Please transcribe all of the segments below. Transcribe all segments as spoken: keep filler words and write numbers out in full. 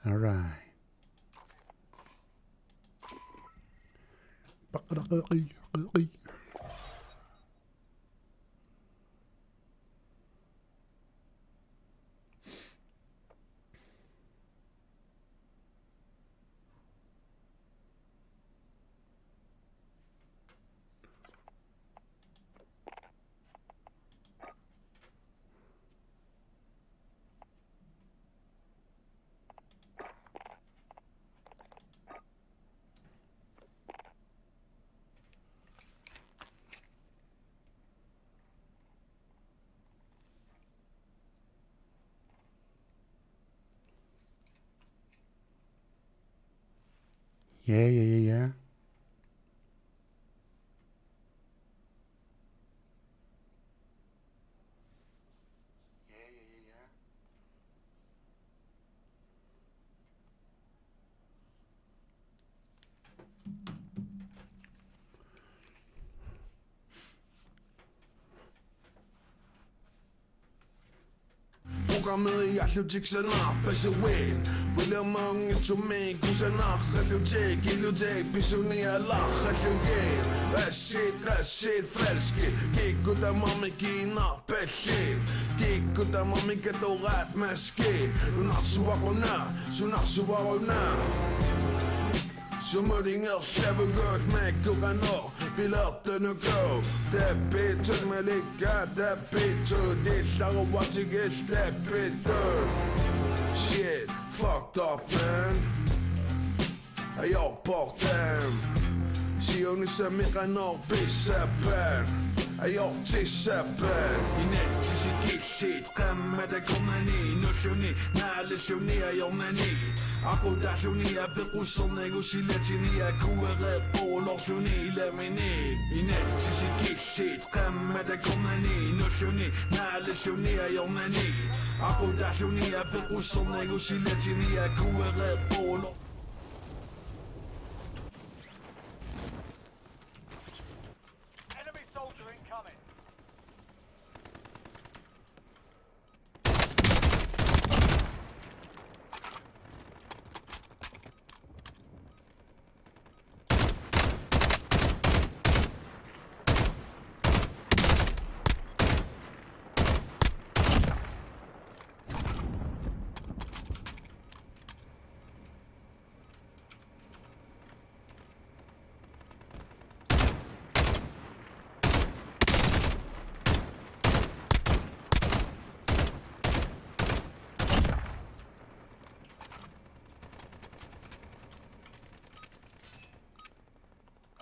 All right. Yeah, yeah, yeah, yeah. Programmet i allutik sanarpassuit. Uilermaunngitsumik kusanarlutik, illutik pisunialarlutik. Assit, assit, falskit. Kikkut tamarmik kiinarpallit. Kikkut tamarmik katoraat maskit. Nunarsuaq una, sunarsuaq una. Sumut ingerlavugut makku qanoq pilertunuku. Tappitut malikkaat, tappitut illaruartigit tappitut. Shit, fucked up, man. Ajorportaaq. Siunissami qanoq pissappat. Ajortissappat. Inatsisit killit qaammat akornanni, nulluni, naalilluni ajornanni. Aqutaalluni apeqqusernigu silatini akuereerpoq ulorluni ilamini. Inatsisit killit qaammat akornanni, nulluni, naalilluni ajornanni. Aqutaalluni apeqqusernigu silatini akuereerpoq ulo- Enemy soldier incoming.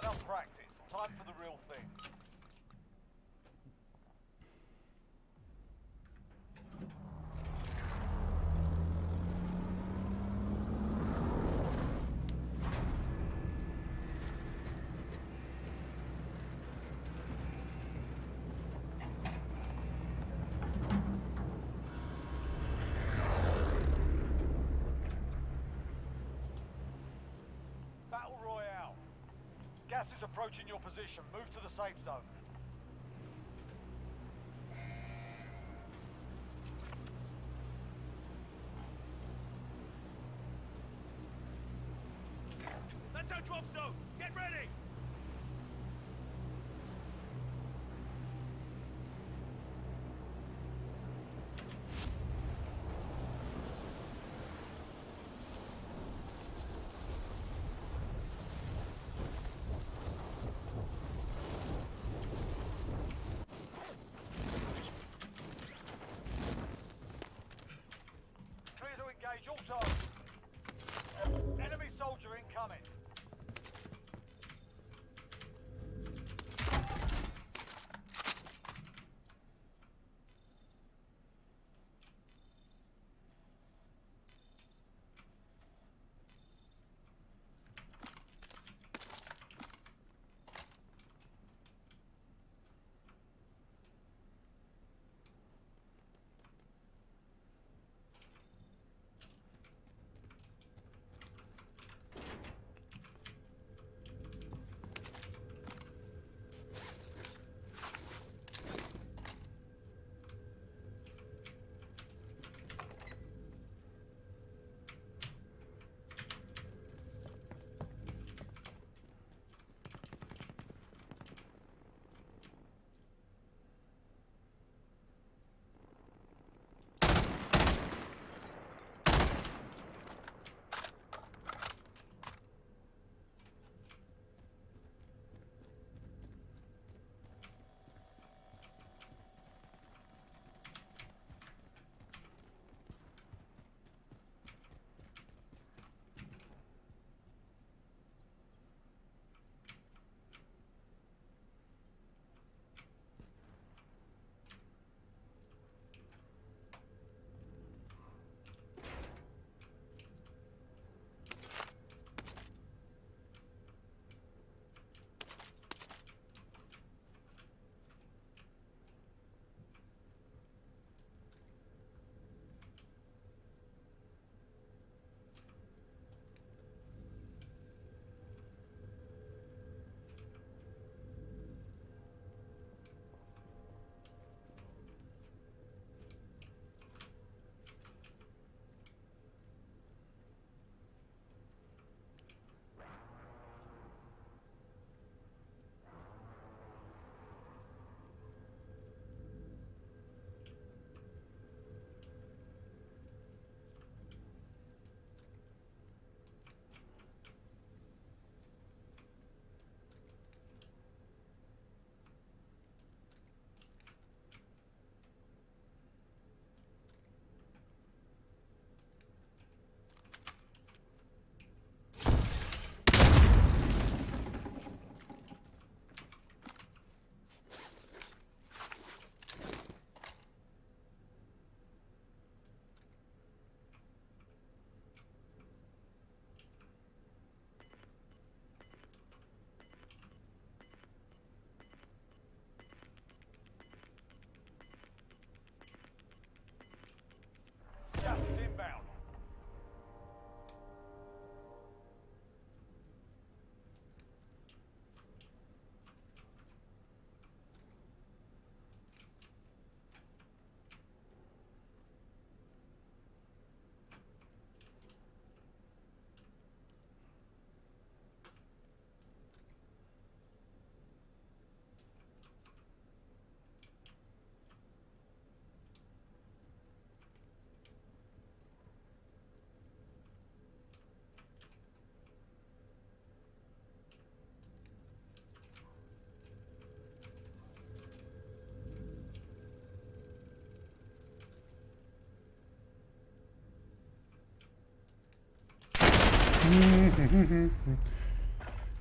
Enough practice. Time for the real thing. Battle Royale. Gas is approaching your position. Move to the safe zone. That's our drop zone. Get ready. Clear to engage all targets. Enemy soldier incoming.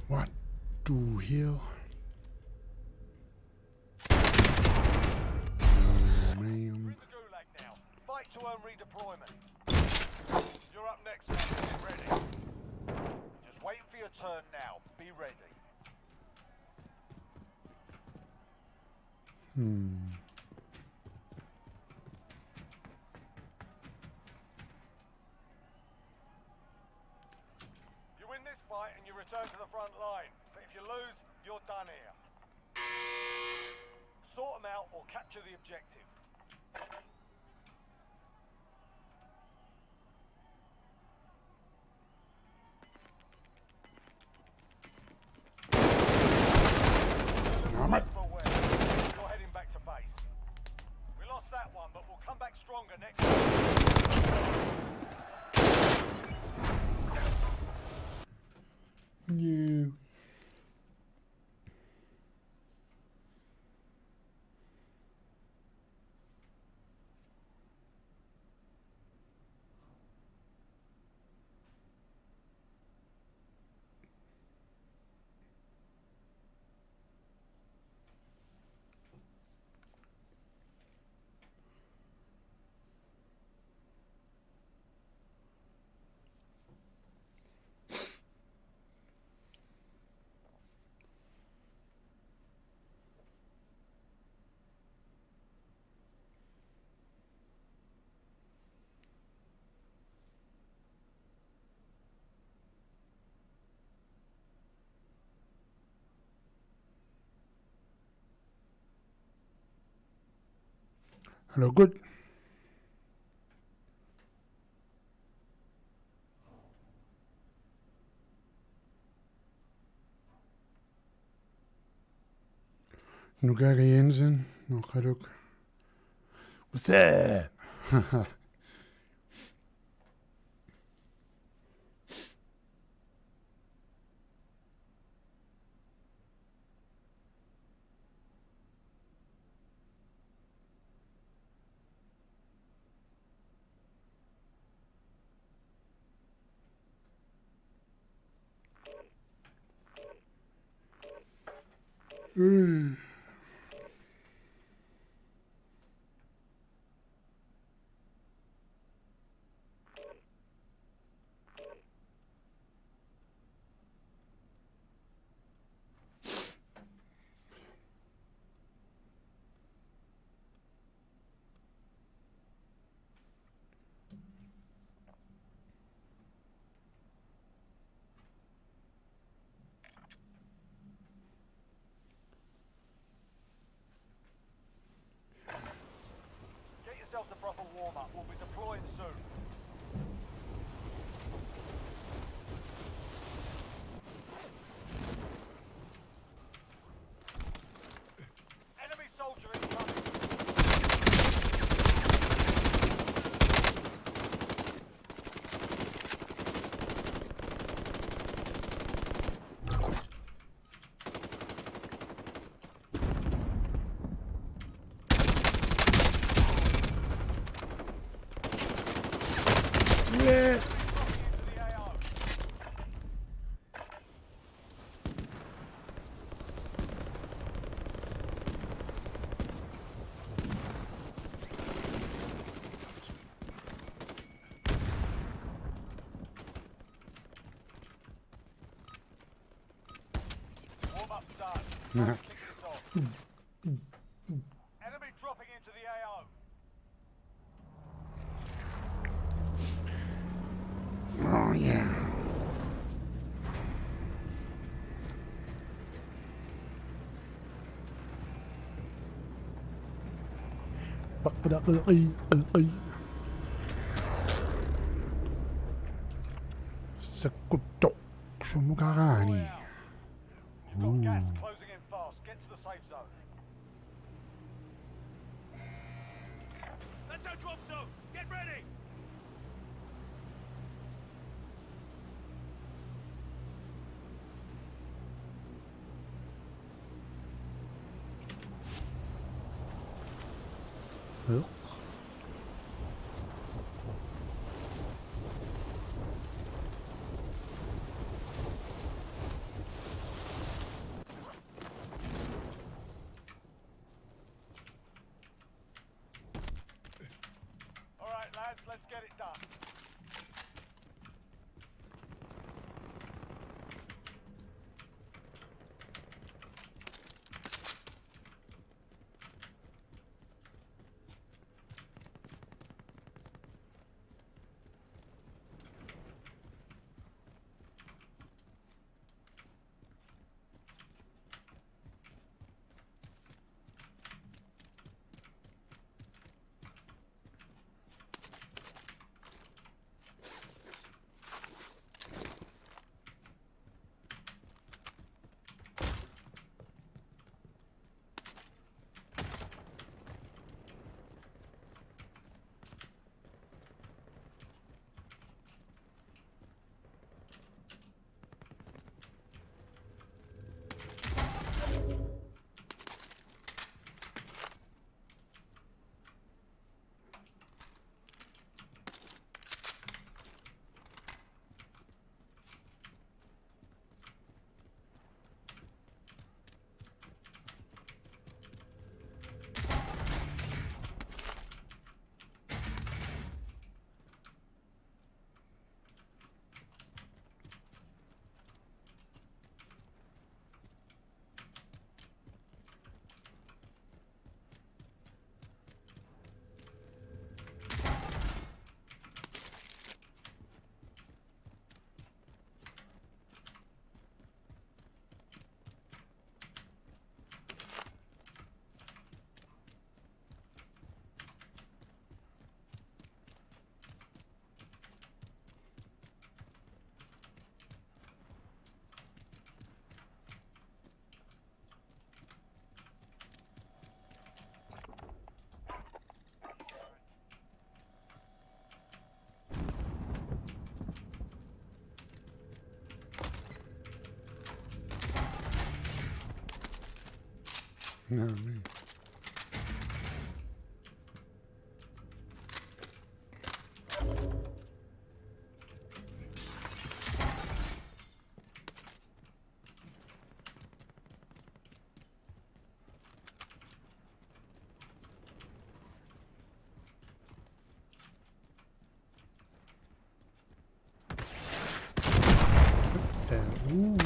What the hell? Oh, man. Fight to earn redeployment. You're up next, man. Get ready. Just wait for your turn now. Be ready. Hmm. You win this fight and you return to the front line. But if you lose, you're done here. Sort 'em out or capture the objective. Damn it. You're heading back to base. We lost that one, but we'll come back stronger next time. No. Hello, good. Nuka Jensen, no, hallo. What's up? Mm. Get yourself to proper warm-up. We'll be deploying soon. Enemy soldier incoming. Warm-up's done. Time to kick this off. Enemy dropping into the A O. Oh, yeah. Baqqa-, qi-, qi-, qi-, qi-. Sakkuttoq sumukaraani. You've got gas closing in fast. Get to the safe zone. That's our drop zone. Get ready. Huh? Let's get it done. Naamik. Uu.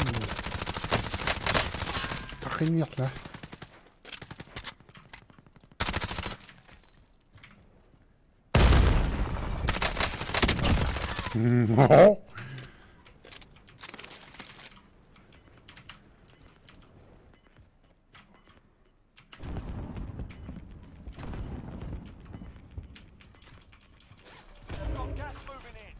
Taqinniarla. Got gas moving in.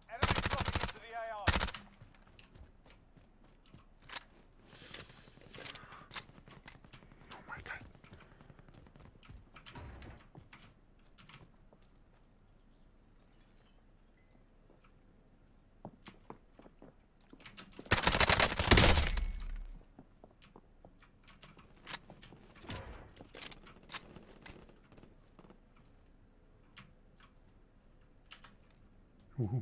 Enemy dropping into the A R. Oh my God. Uhu.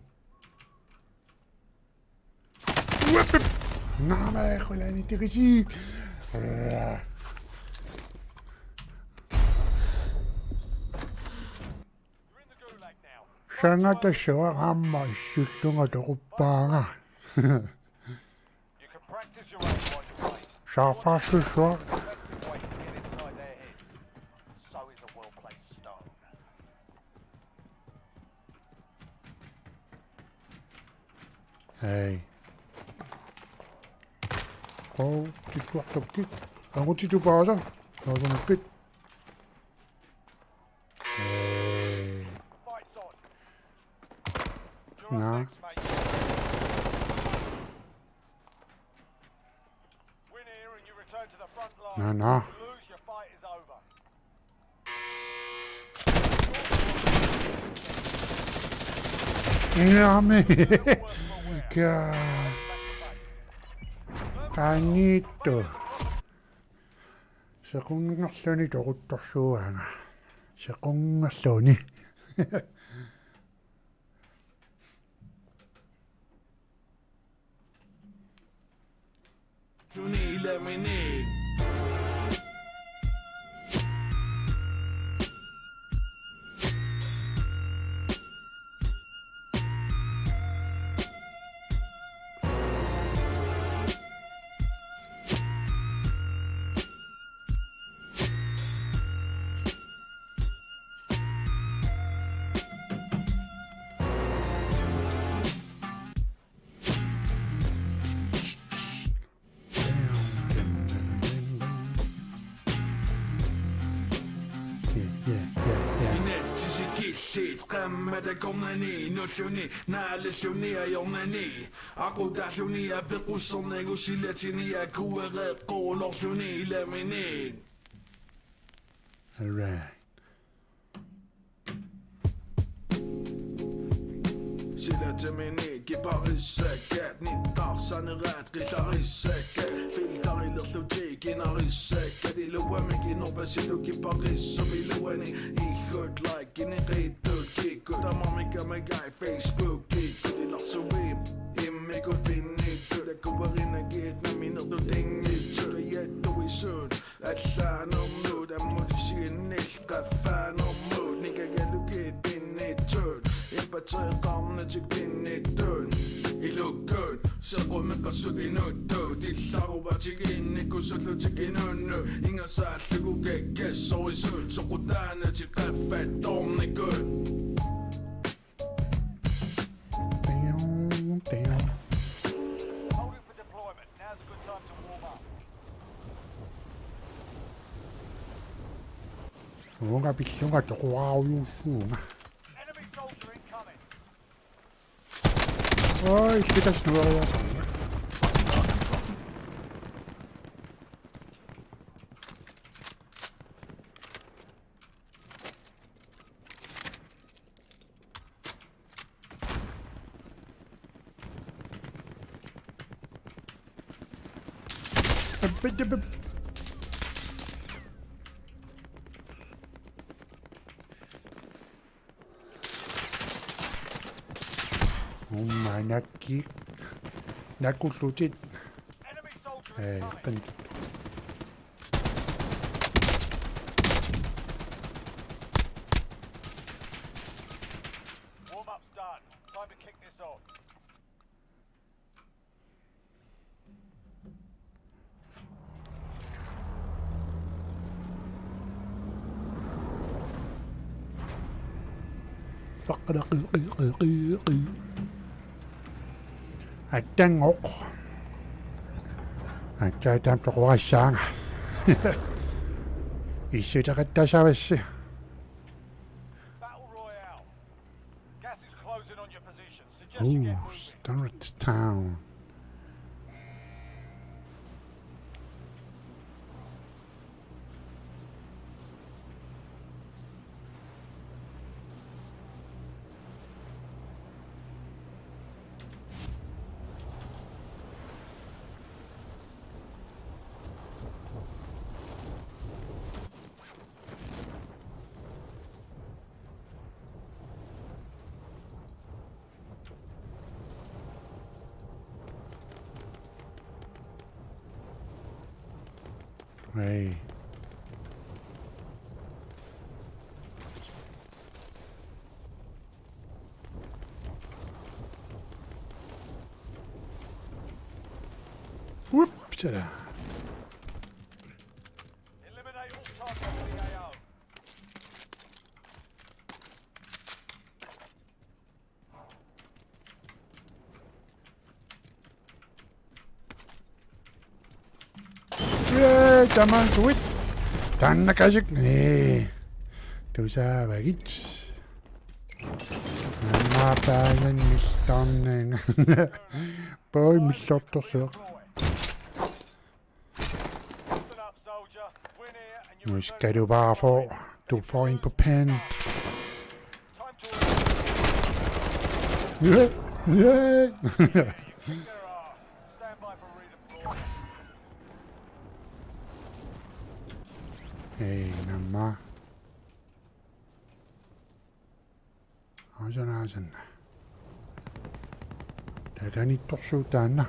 Uap! Naamik, qulani tikisi. You're in the gulag now. Sanga tassuaq aamma issullunga toquppaanga. You can practice your own point of fight. Saaffaassussua. Collective weight to get inside their heads. So is a well-placed stone. Hej. Hov, det kunne have gjort det. Han kunne titte på også. Nå, sådan et bit. Hej. Nå. Win here and you return to the front line. Nå, nå. Lose, your fight is over. Jamen. Ka-, qaniittoq. Sequnngerluni toquttorsuugaanga. Sequnngerluni. Yeah, yeah, yeah, yeah. Inatsisikillit qammatakornani nulluni naalalluni ajornani aqutaalluni apeqqussernagu silatini akuereqqorlorluni ilamini. All right. Silatimini kiparissakkat, nittarsanerat qillarissakkat, filterilerlutik kinarissakkat, iluamik inorpasitut kiparissumik iluani, ihhut like-ineqqittut kikkut, tamarmik kamagai Facebook-ikkut, ilarsui immikkut pinnittut, akuerinagit nammineertut inngitsut, ajattuisut, allaanermut ammut isiginniillu qaffaanermut, nikagalugit pinnittut, impateeqarnatik pinnittut, ilukkut sequneqassut inuttut, illaruatiginnikut sullutik inunnut, ingasaallugu kakkassorisut, soqutaanatik qaffattornikut. Bam, bam. Holding for deployment. Now's a good time to warm up. Uunga pillunga toqoraarujuussuunga. Enemy soldier incoming. Oi, shit, that's nuoriaasarama. Umma nakki. Nakkullutit. Enemy soldier incoming. Hey, qin. Warm up's done. Time to kick this off. Attanngooq. Atsaataam toqorassaanga. Issuteqattassavassi. Battle Royale. Gas is closing on your position. Suggest you get moving. Ooh, Starrett Town. Hey. Whoop, ta-da. Tamankuit. Taanna kasik. Ee. Tusaavagit. Aamma paasan mistarnanga. Poi millortorsuaq. Nu skal du bare få. Du får en på panden. Ja. Ja. Hej, namma. Asan, asan. Takanittorsuutaanna.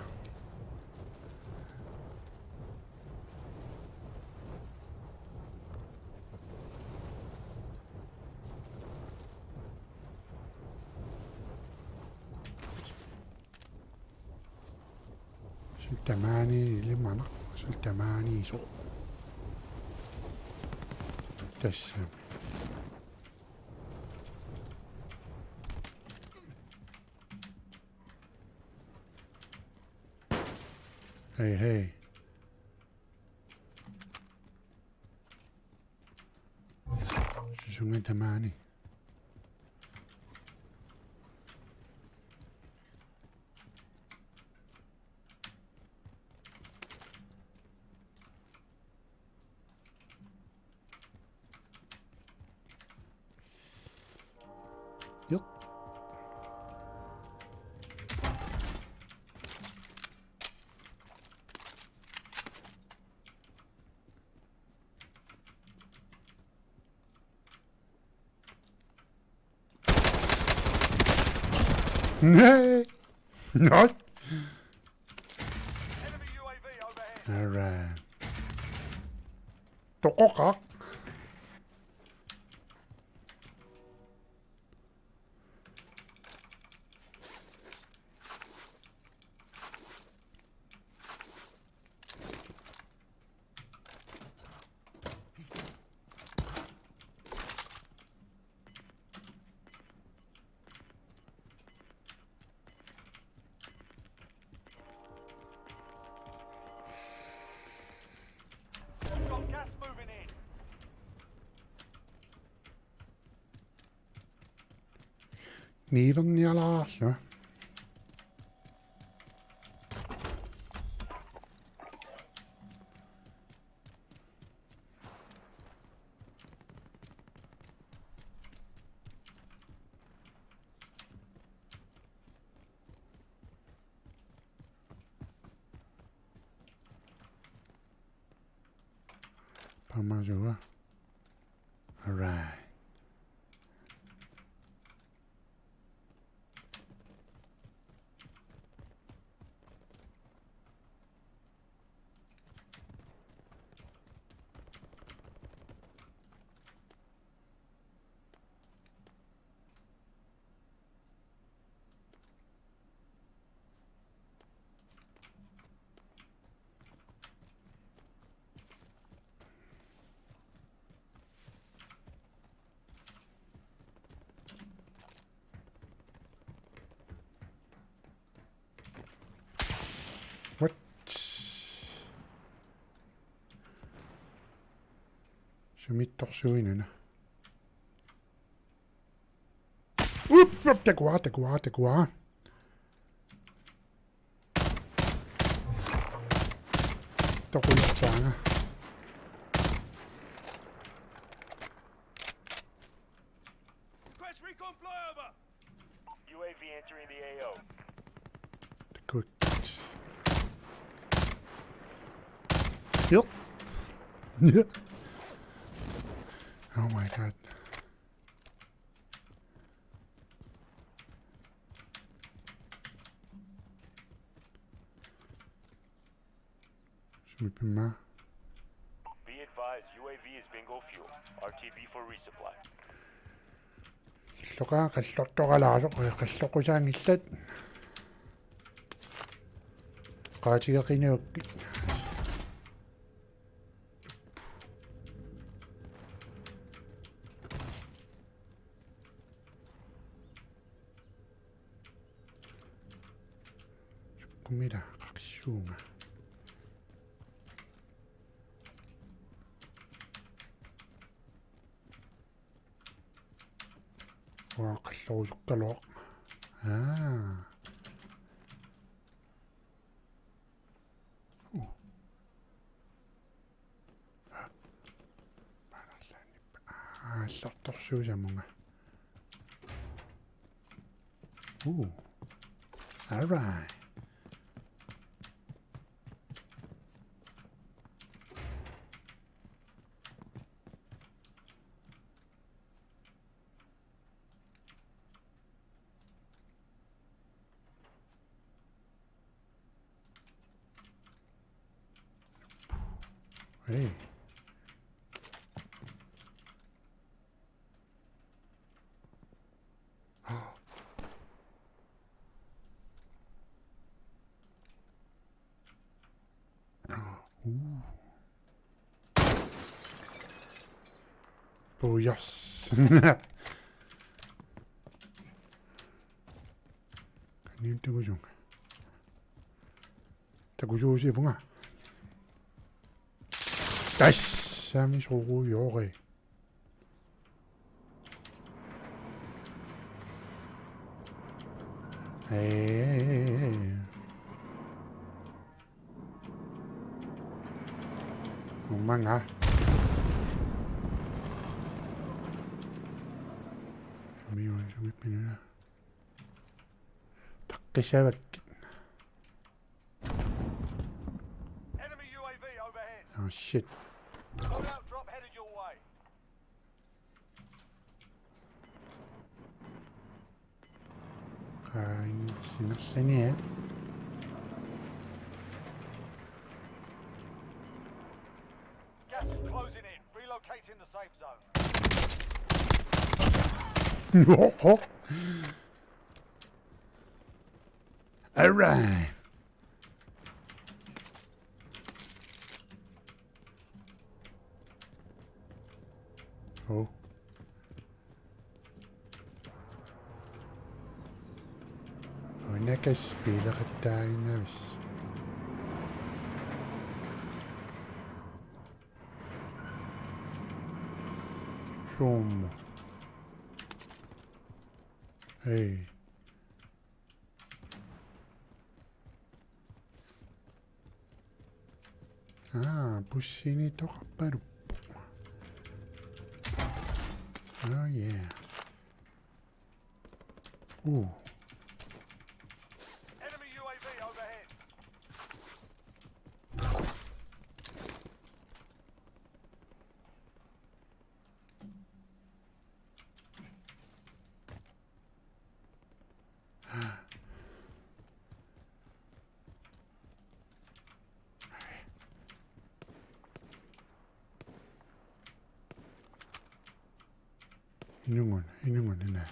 Sultamaani ilimanaq, sultamaani iso. Tassami. Hej, hej. Sisunga tamaani. Yep. Not. All right. Toqoqaq. Niivernialaarlunga. Pamajuga. All right. What? Sumittorsuinuna. Ups, ups, takuara, takuara, takuara. Toqunartaanga. Request recon flyover. U A V entering the A O. Good. Yep. Oh my god. Sumipimma. Be advised, U A V is bingo fuel. R T B for resupply. Illoqa qallortoqalaasoq, qalloqqusaanngillat. Qaatigeqinngillat. Kumila qaqissuunga. Uanga qallorusukkaluaq. Aa. Uh. Aallartorsuusamunga. Uh. All right. Hey. Ooh. Pujas. Kanim takusunga. Takusuusivunga. Tassami sorujoori. Ee. Ummanga. Miu, miu, miu. Taqqisavakkit. Enemy U A V overhead. Oh, shit. Loadout drop headed your way. Qaangiussinerluni, eh? Gas is closing in. Relocating the safe zone. All right. Oh. Unakas piileqattaaginnavissut. Suumma. Hey. Aa, bussinitoqarpaluppoq. Oh yeah. Ooh. Enemy U A V overhead. Inungun, inungun, ina.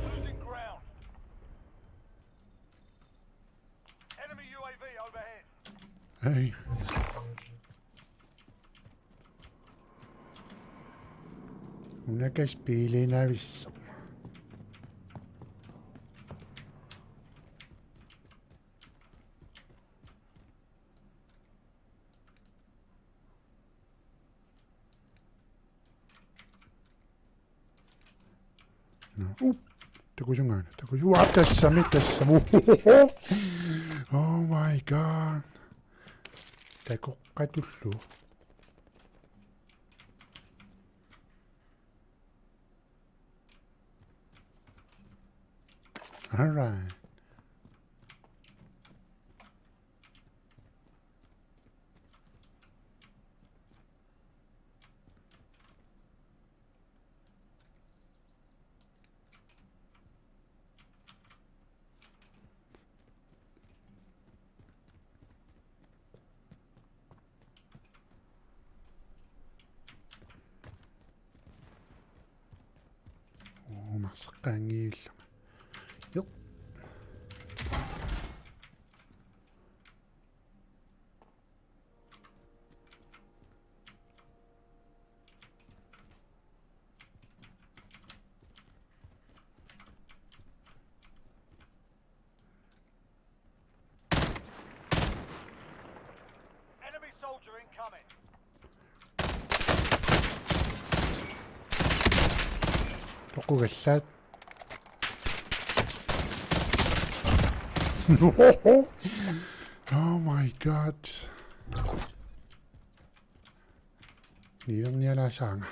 Losing ground. Enemy U A V overhead. Hey. Unakas piileqattaaginnavissut. No. Uh, takusungaana, takusu-, uaa, tassami, tassami. Oh my God. Takoqqatullu. All right. Uu, marseqqaanngivillunga. Jop. Qeqqugallaat. Oh my god. Niilernialaassaanga.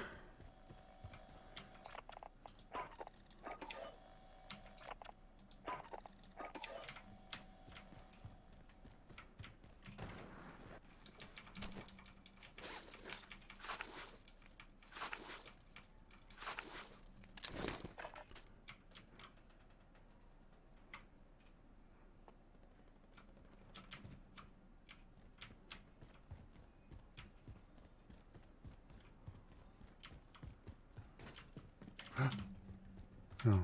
No.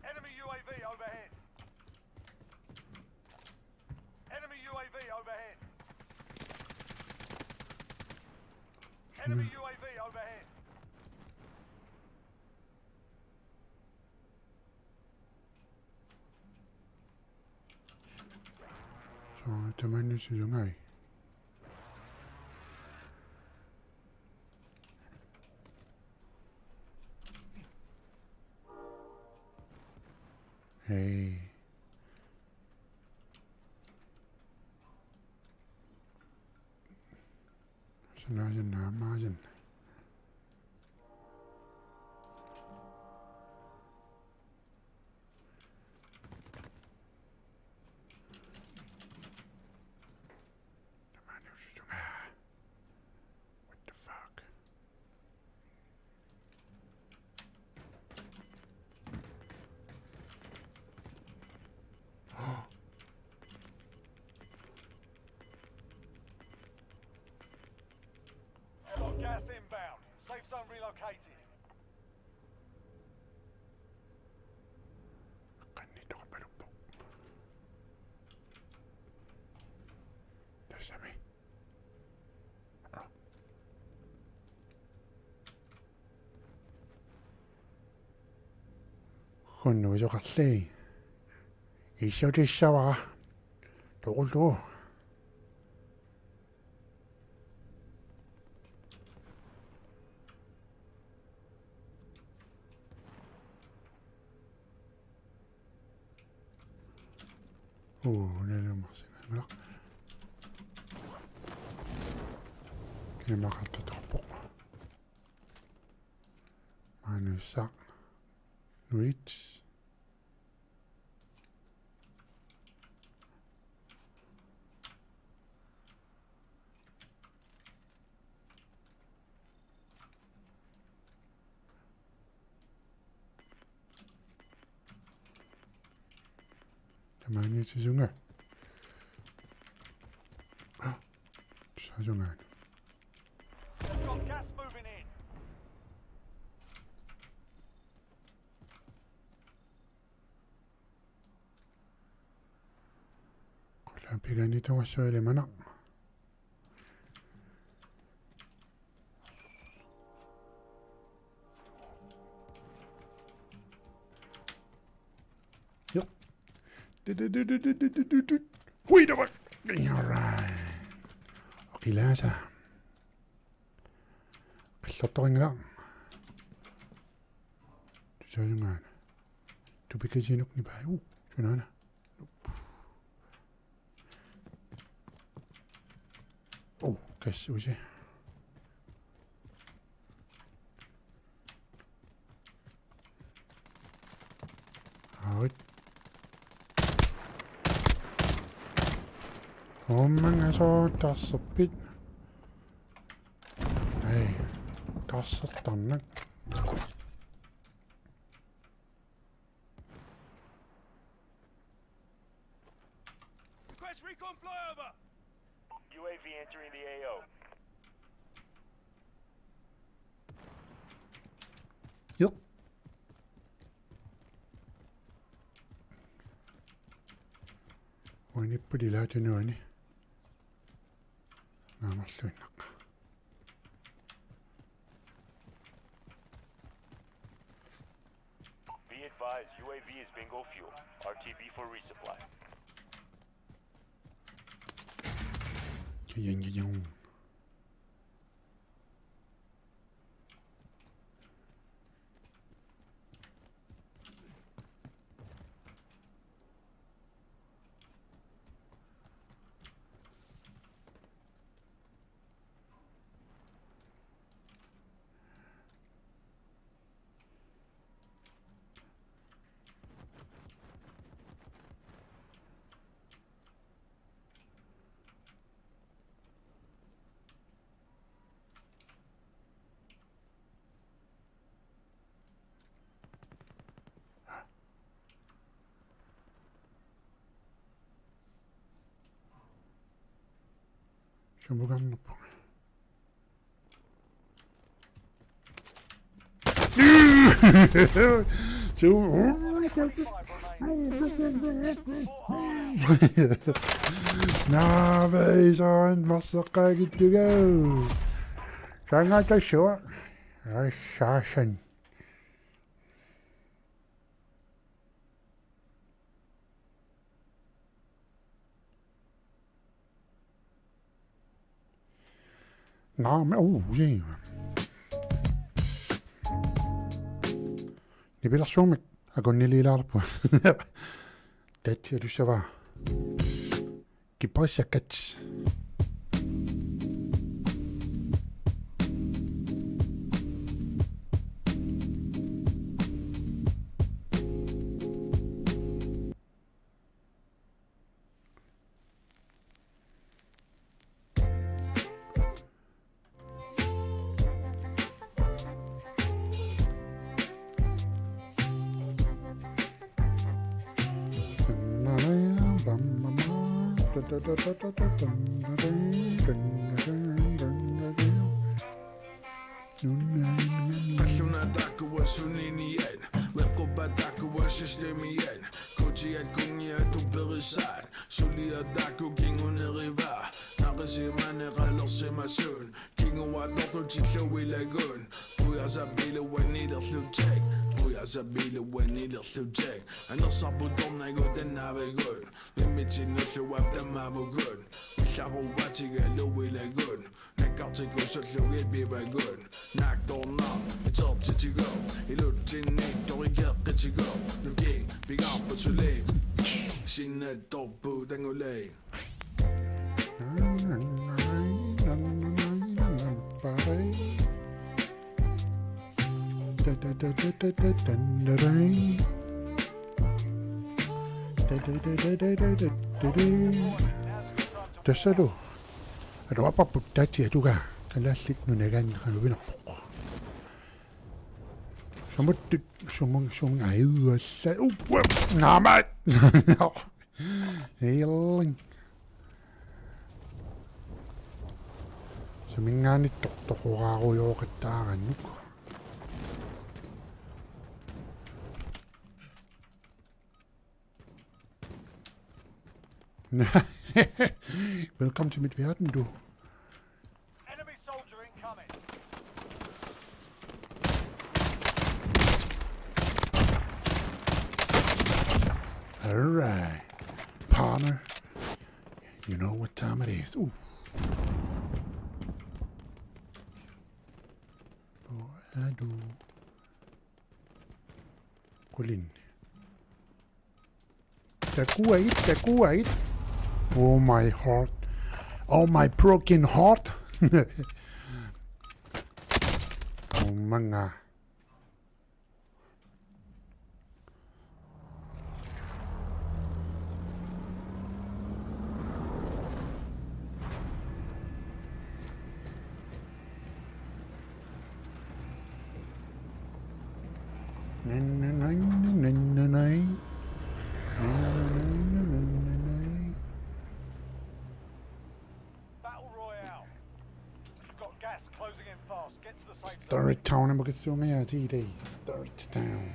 Enemy U A V overhead. Enemy U A V overhead. Enemy U A V overhead. So, tamanna susungai. Hey. Sana, sana, ma, sana. What the fuck? Got gas inbound. Safe zone relocated. Qanniittoqarpaluppoq. Tassami. Hunnuisoqarli. Issiutissavara. Toqullugu. Uu, nalunarsinnaanngilaq. Kiimaqartarpoq. Maannassaq. Nuit. Tamaaniitisunga. Ah, sasunga. Got gas moving in. Qulaan pigaanni tuassuilimanaq. Joq. Hui, tavak. All right. Oqilaasa. Qillortoqanngilaq. Tusaajunngaana. Tupikasinuk nipai. Uh, sunaana. Oh, kassusi. Aut. Omman aso tassapit. Hey, tassattannak. Request recon flyover. U A V entering the A O. Joq. Uanipput ilaatinuani. Naamarluinnaq. Be advised, U A V is bingo fuel. R T B for resupply. Jajang, jajang. Sumukarnerpunga. Naaveisoin marseqqaagittuga. Sangatassuaq. Assaasan. Naamik, uu, usi. Nipilersuarmik akunniliilaarpu. Tatsi atussavaa. Kipasakkat. Nunnaanniarmi. Qallunaataakku suninian, meqqupataakku systemian, kutiat kungiat tuperisaat, suliataakku kingunerivaa, naqisimaneqalersimasun, kinguaatorlutilluilagun, pujasapiluanilerlutik, pujasapiluanilerlutik, anersarput tornagut tannaavagut, immitsinnulluap tammaavugut, illaruatigaluilagut, nakkartikkusullugit pivagut. Naaktornaq itertitigu. Ilutsinni torikeqqitigu. Nukiit pigaarput suli. Sinnattorput angulai. Tassalu. Aluaparput taatsi atugaa. Kalaallit Nunaanni qanuvinarpoq. Samuttut sumung sumung ajualla. Uppa. Naamat. Healing. Suminngaanniit toq-, toqoraarujooqattaarannuk. Velkommen til mit verden, du. Enemy soldier incoming. All right, partner. You know what time it is. Uh. Hvor er du? Colin. Takuai, takuai. Oh my heart. Oh my broken heart. Oh my God. Battle Royale. You've got gas closing in fast. Get to the safe zone. Storage Town, I'm gonna zoom in, T D. Storage Town.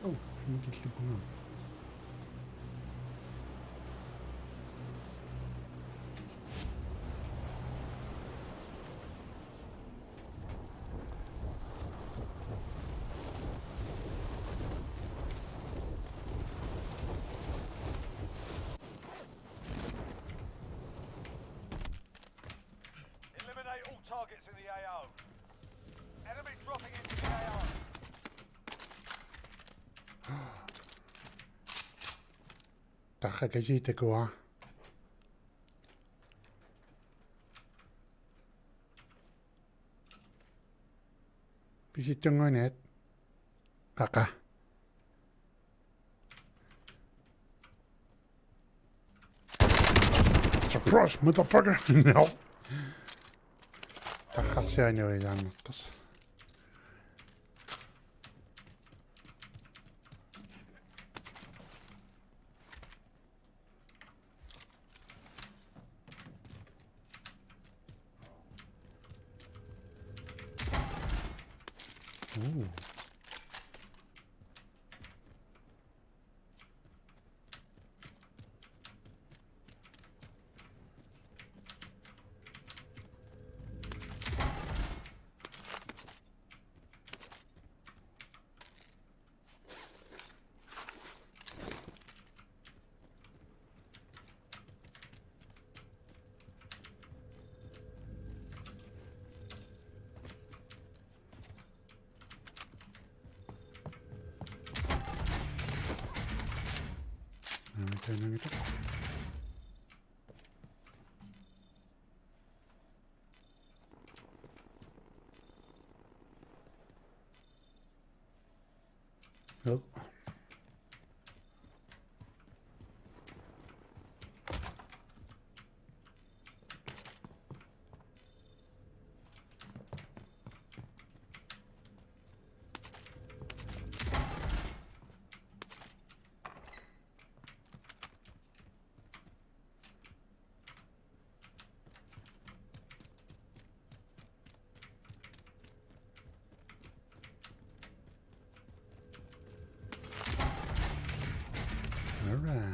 Oh, Eliminate all targets in the A O. Enemy dropping into the A O. Taxa kasiit takuara. Pisittunnguinaat. Qaqa. Surprise, motherfucker! No. Taxarsianuilaannartas. Ooh. Aa, taanna. Oh. All right.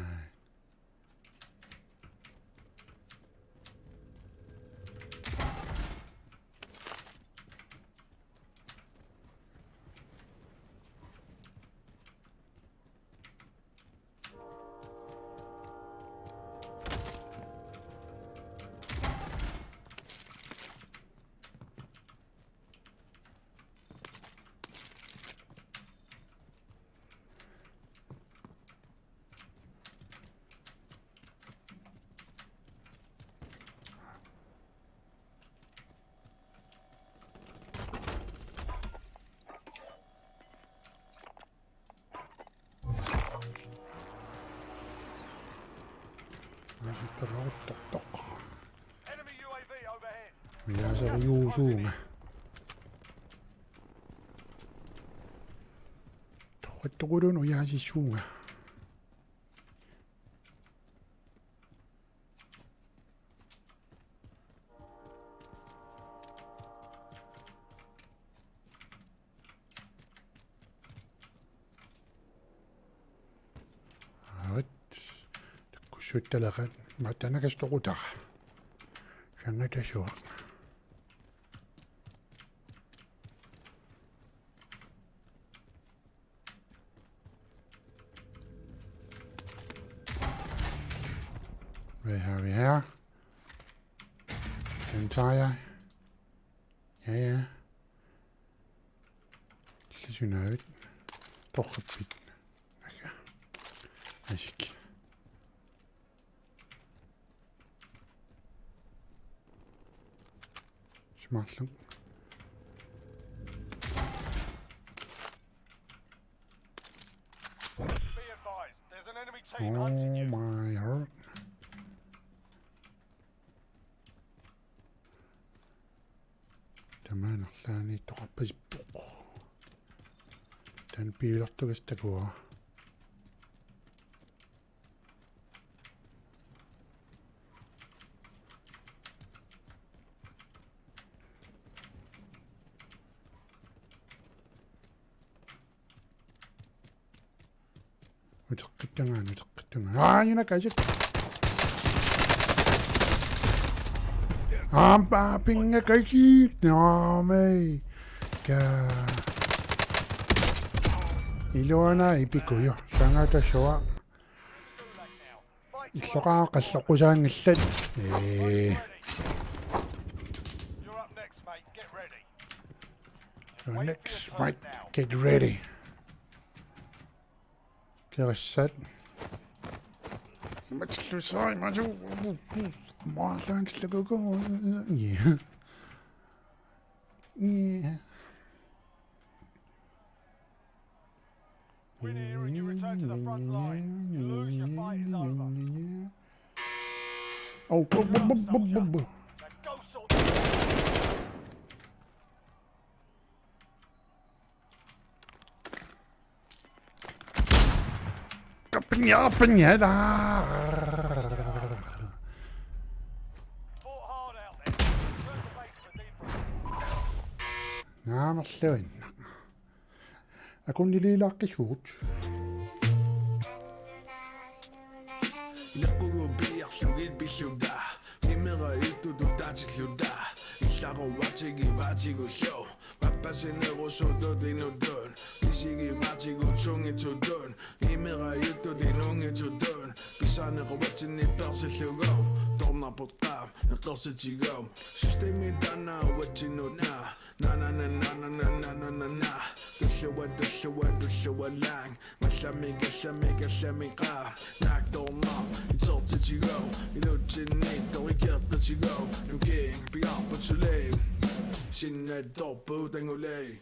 Aasaqqaaruttortoq. Enemy U A V overhead. Ujaaseriuusuunga. Torrattoquluunniit ujaasissuunga. Aat. Takkussuuttaleqaat. Matanakastorutaq. Sangatasoq. Hvad har vi her? Den tager jeg. Ja, ja. Lidt synd af. Doch, et bit. Okay. Asik. Smartlung. Be advised, there's an enemy team hunting you. Oh my heart. Tamanna arlaanni toqarpasippoq. Taanna piilertugas takua. Uteqqittunga, uteqqittunga. Aa, una kasik. Aamma pinga kasik. Naamai. Ka. Iluana ipikuju. Sangatasoq. Illoqaaq qalloqqusaanngillat. Ee. You're up next, mate. Get ready. You're next, mate. Get ready. Kerassat. Imatsillusaa, imatsu. Maalaansillukuku. Yeah. Yeah. Win here and you return to the front line. You lose, your fight is over. Oh, bu- bu- bu- bu- bu- bu- Now go sort Kapinya, pinya, da. Fought hard out there. Return to base for a debrief. Naamerluinnaq. Akunniliilaaqqissuugut. Ileqqugut piiarlugit pilluta. Mimera ittutut taatilluta. Illaruartigivaatigut. Pappasinnerusutut inuttut. Isigivaatigut sunngitsutut. Mimera ittutut inunngittutut. Pisaaneruatsinni persillugu. Tornarportaa eqqersitigu. Systemi taanna uatsinnut na. Na na na na na na na na na na. Tulluat, tulluat, tulluat lang. Mallamik, allamik, allamik qa. Naaktornaq itertitigu. Ilutsinni torikertitigu. Nukiit piaarput suli. Sinnattorput anguli.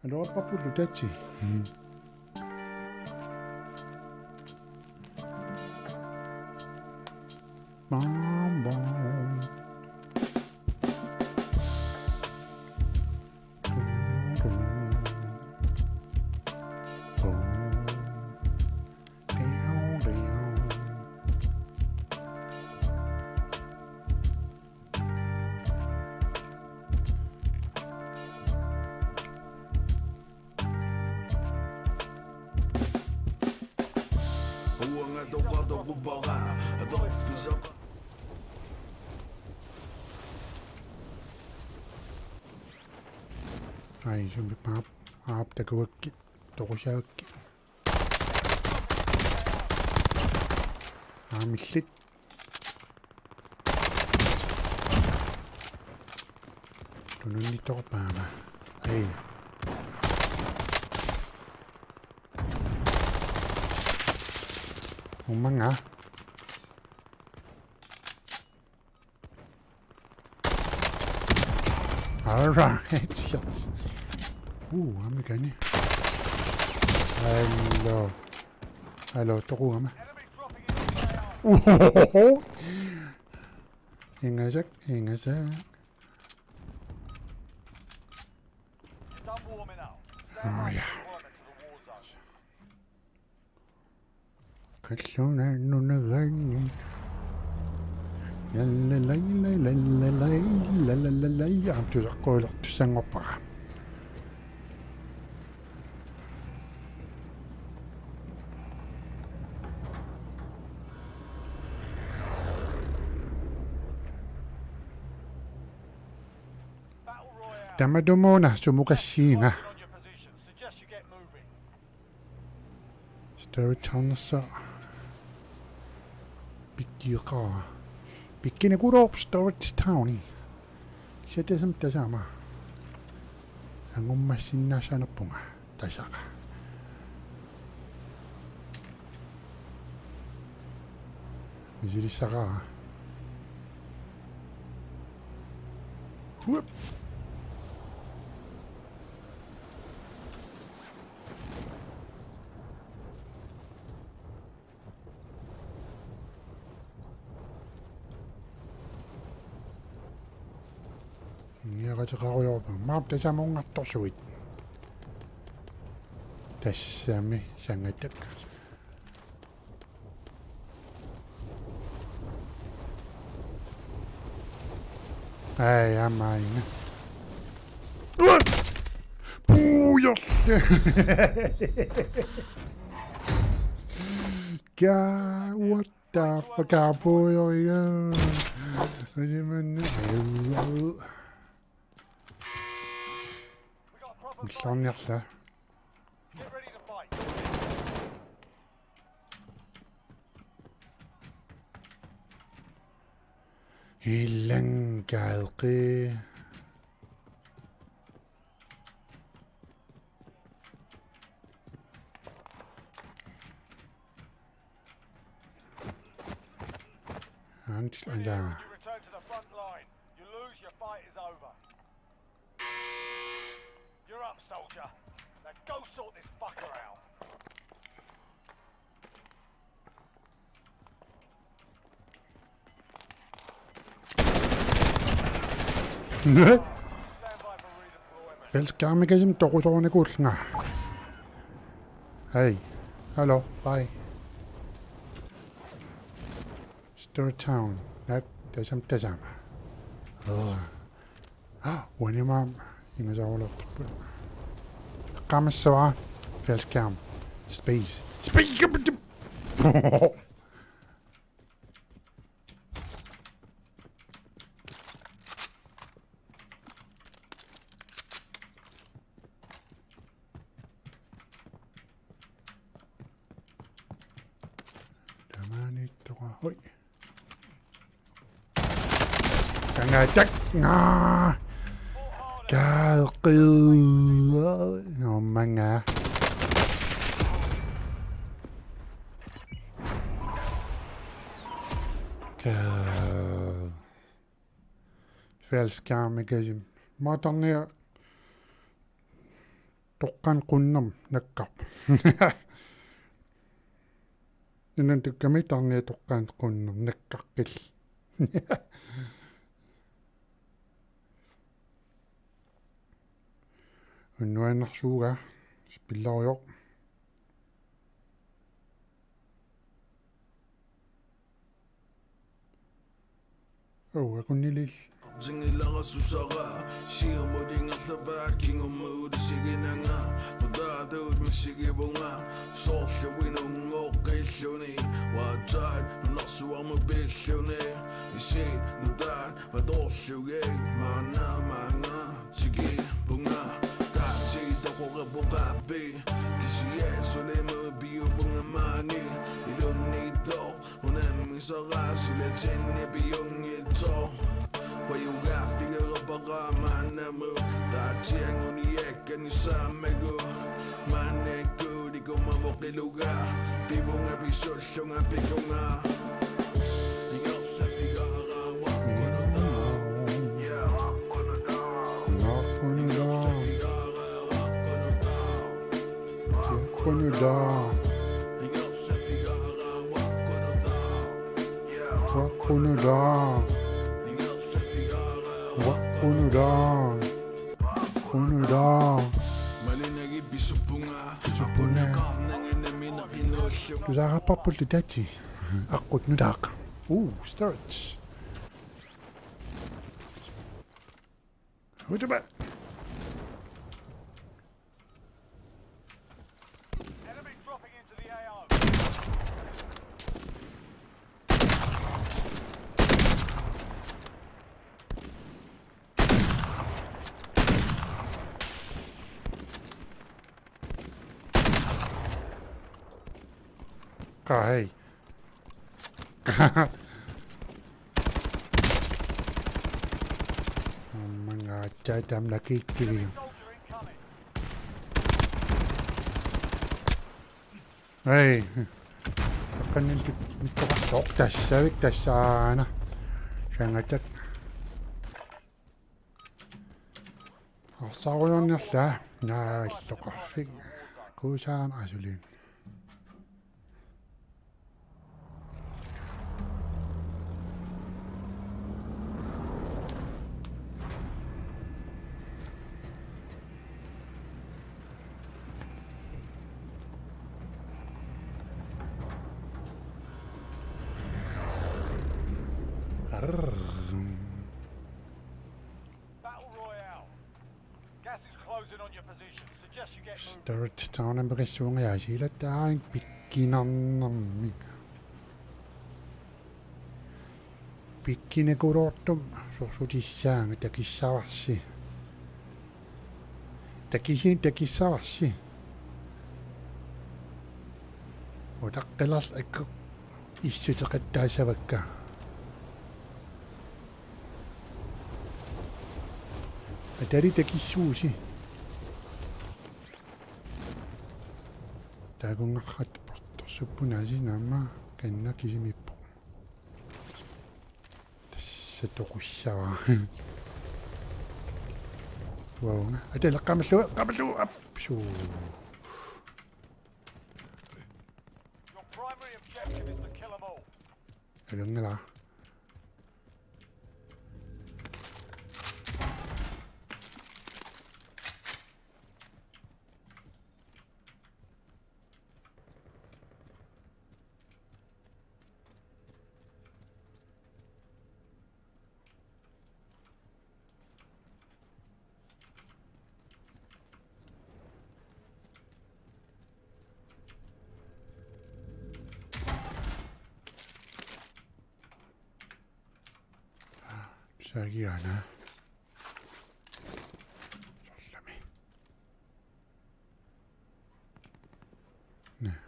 Allora, papullu, tachi. Bam, bam. Ai, sumi paap, aap, takuakki, toqusaakki. Aamillit. Tununnitorpaama. Ei. Ummanga. All right, headshot. Uh, aamma kani. Hello. Hello, toquama. Uhohoho. Ingasak, ingasak. Oh, yeah. Qalluna nunagaanni. Lallalai, lallalai, lallalai. Aamma tusaqquilertussanngorpara. Tamatumuuna sumukassiinga. Story Townissa. Pikkiiqaa. Pikkinikuurup Story Towni. Siatasam tasama. Angummassinnaassanerpunga. Tasaqa. Misilissaqaara. Whoop. Niaqateqarujoorpa. Maap tasamunngartorsuit. Tassami sangatak. Ai, amaina. Puujolle. Ka, what the fuck, puujolle. Ajimanne. Millarniarla. Illan kalqi. Antil anjaa. You return to the front line. You lose, your fight is over. You're up, soldier. Now go sort this fucker out. Faldskærmikasimi toqusoornikuullunga. Hej. Hallo. Bye. Star Town. Naak tassami tassami. Åh. Uanimaam ingasaarulertarput. Qaamassavara. Faldskærm. Space. Space. Tamaaniittoq. Hoi. Kangatak. Nga. Kaaqi. Omanga. Ka. Faldskærmikasimi. Maanna tarniaq toqqaannaq qunnermik nakkarpoq. Nunani takkami tarniaq toqqaannaq qunnermik nakkarpoq. Unnuaannarsuuga spillerujor. Uu, akunnilil. Artinngilarasusara, siumut ingerlavaat kingumut isiginanga, nutaatut misigivunga, soorlu uinunngooqqilluni, uatsat nunarsuarmut pilluni, isit nutaat matoorlugit, maanna maanga tikipunga, taatsi toqorepoqaappi, kisiat sulimut piuvunga maani, ilunniittoq, unammisara silatinni piunngitsoq. Pajugaaffigerapara maannamut, taatsi anguniakkanissaammagu. Maannakkut ikumavoq iluga, pivunga pisullunga pikunga. Ingerlaffigara uaqqunutaaq. Ja, uaqqunutaaq. Uaqqunutaaq. Ingerlaffigara uaqqunutaaq. Uaqqunutaaq. Uaqqunutaaq. Uaqqunutaaq. Uaqqunutaaq. Tusaarapparpullu taatsi. Aqqut nutaaq. Uu, storage. Hujaba. Enemy dropping into the A O. Qaa, hej. Aamma aatsaat taamna kikkili. Hej. Aqqaninni mit-, mittoqartoq tassavik tassaana. Sangatak. Arsaarujoorniarlaa naalloqarfik. Kuusaana asuliin. Arr. Battle Royale. Gas is closing on your position. Suggest you get moving. Storage Town-imikassuunga yaasiilattaarami pikkinarnermi. Pikkinikuloortumik sorsutissaanga takissavarsi. Takisi-, takissavarsi. Utaqqilarlu akku issuteqattaassavakka. Atali takissuusi. Taakunngarput portorsupput naasi naamma kanna kisimiippoq. Tassa toqussavara. Tuavunga. Atali qaamallugu, qaamallugu, ap, suu. Your primary objective is to kill 'em all. Alunngilaq. Tagiana. Soorlami. Naa.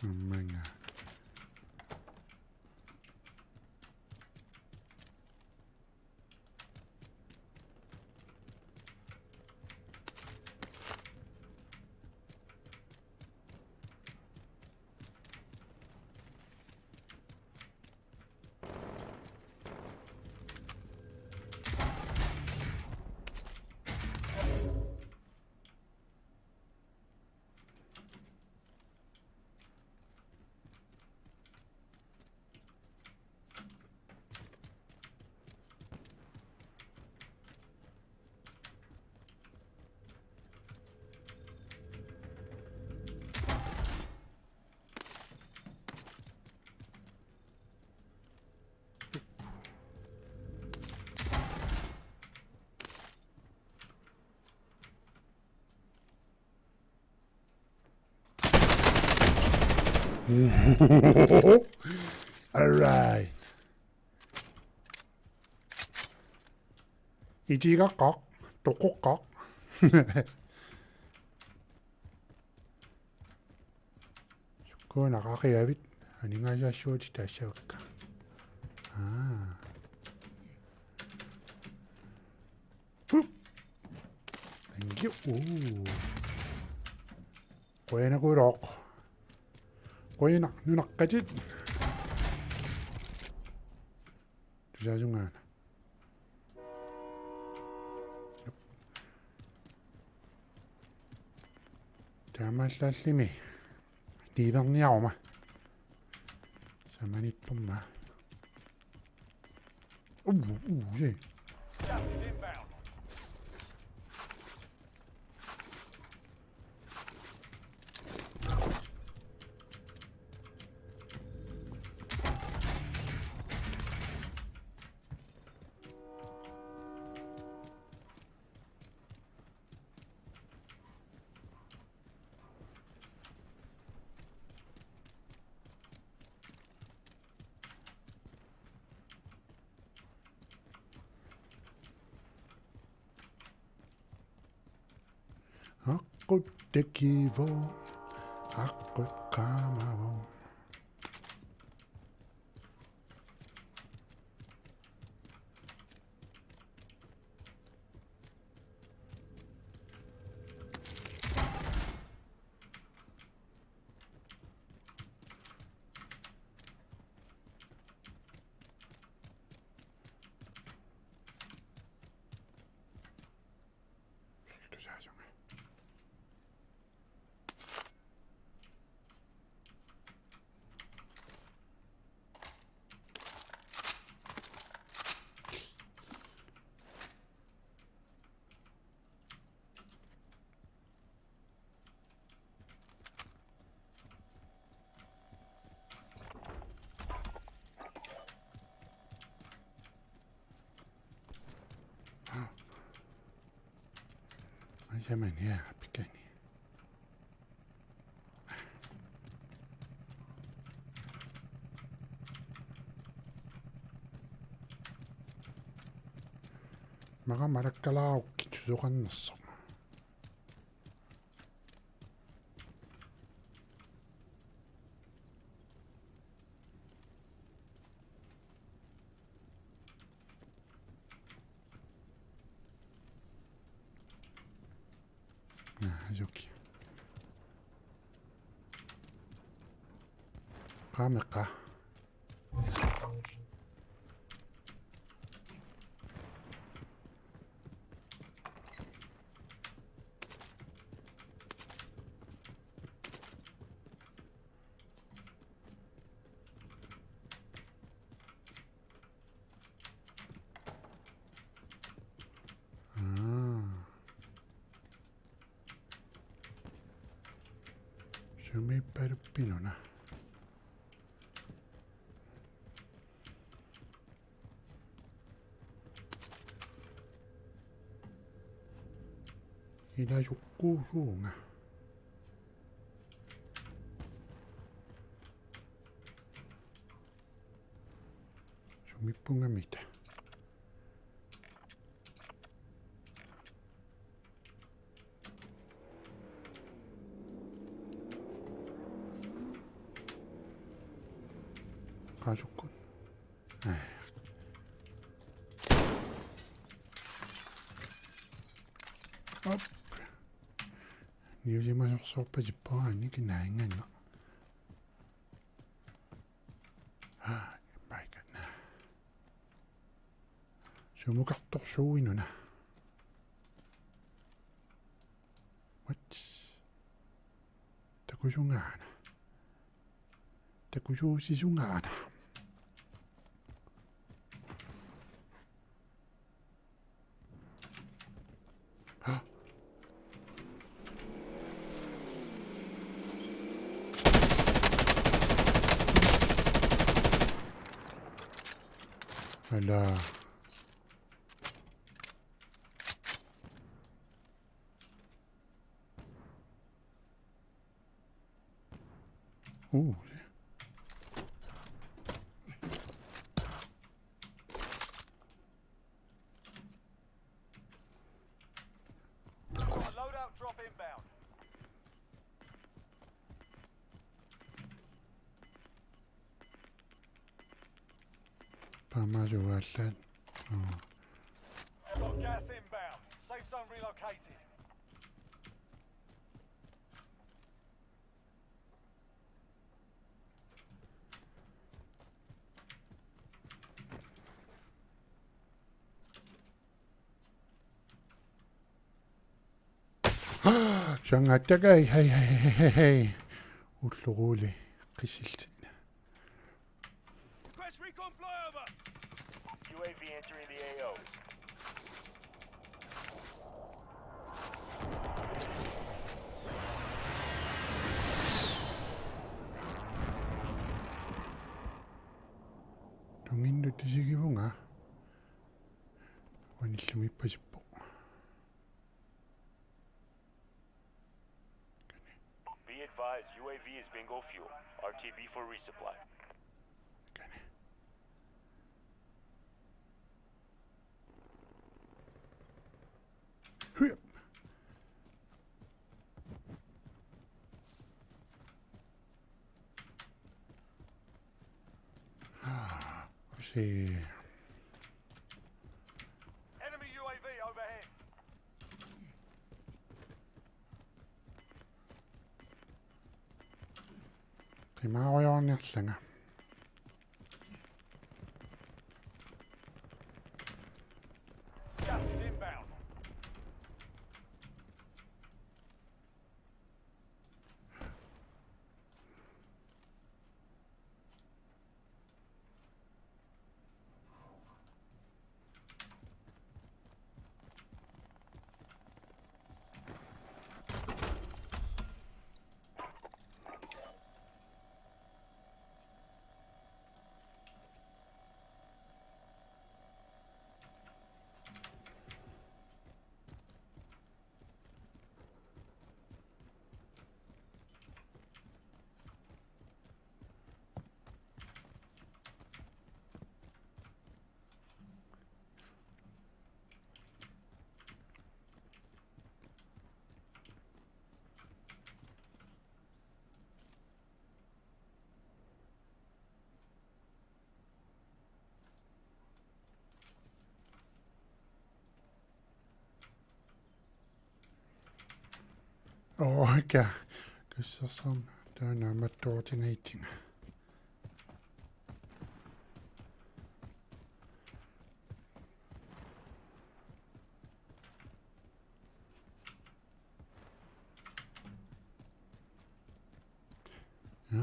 Aamma. All right. Itigaqqaq, toqoqqaq. Sukkuuna qaqiavit, aningaasassuutit taassavakka. Aa. Hup. Thank you. Uu. Qujanarujooq. Qujanaq nunaqqatit. Tusaasungaana. Taamaallaallimi. Tiilerniaruma. Samanipporma. Uu, uu, se. Aqqut tekivoq, aqqut qaamavoq. Ai, se meni, jaa, pikeni. Maqaamalakkalaarukku susoqarnersoq. Naa, ajuki. Qaameqqa. Aa. Sumiippaluppiluna. Ila sukkuusuunga. Sumiippungamita. Qasukkun. Ai. Op. Niusimasorsorpasippoq aani kinaannganga. Ah, my God. Sumukartorsuuinuna. What? Takusungaana. Takusuusisungaana. Ala. Ooh. Loadout drop inbound. Paamaajuallaat. Oh. Got gas inbound. Safe zone relocated. Sangatagai, hei, hei, hei, hei, hei. Ulloruuli qisillit. Request recon flyover. U A V entering the A O. Tunginnut isigivunga. Uanillumiippasippoq. Be advised, U A V is bingo fuel. R T B for resupply. Hurry up. Ah, let's see. Enemy U A V overhead. Qimaarujoorniarlanga. Gas is inbound. Oh, okay. Kussersorneq. Taanna mattuutinngitsinnga.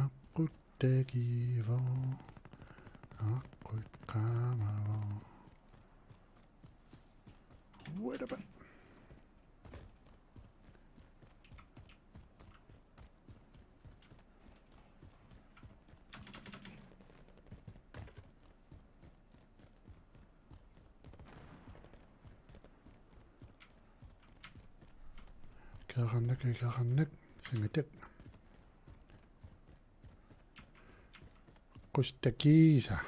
Aqqut takivoq. Aqqut qaamavoq. What about? Ikeraarnak, ikeraarnak, sangatak. Kustakiisa.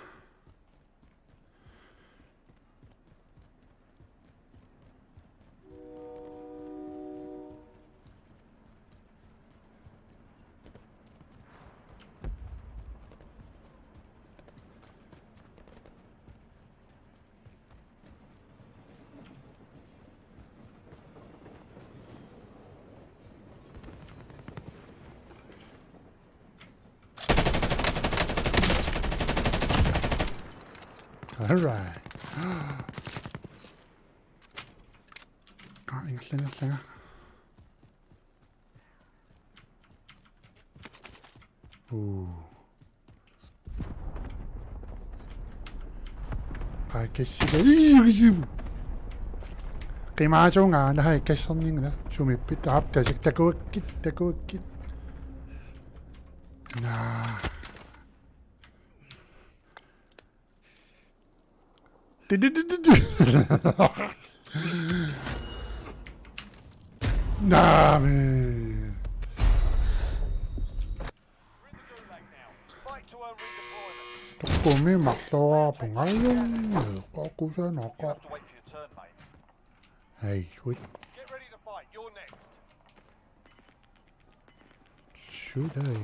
All right. Aa, ingerlanerlanga. Uu. Qaa kassiga. Ii, ukisivu. Qimaasuunga, naha kasserninga, sumippit, aap, tasik, takuakkit, takuakkit. Naa. Naa, man. Tokkumi marloraarpunga, ajunngilaq, kusanaqaaq. Hey, sweet. Shoot, hey.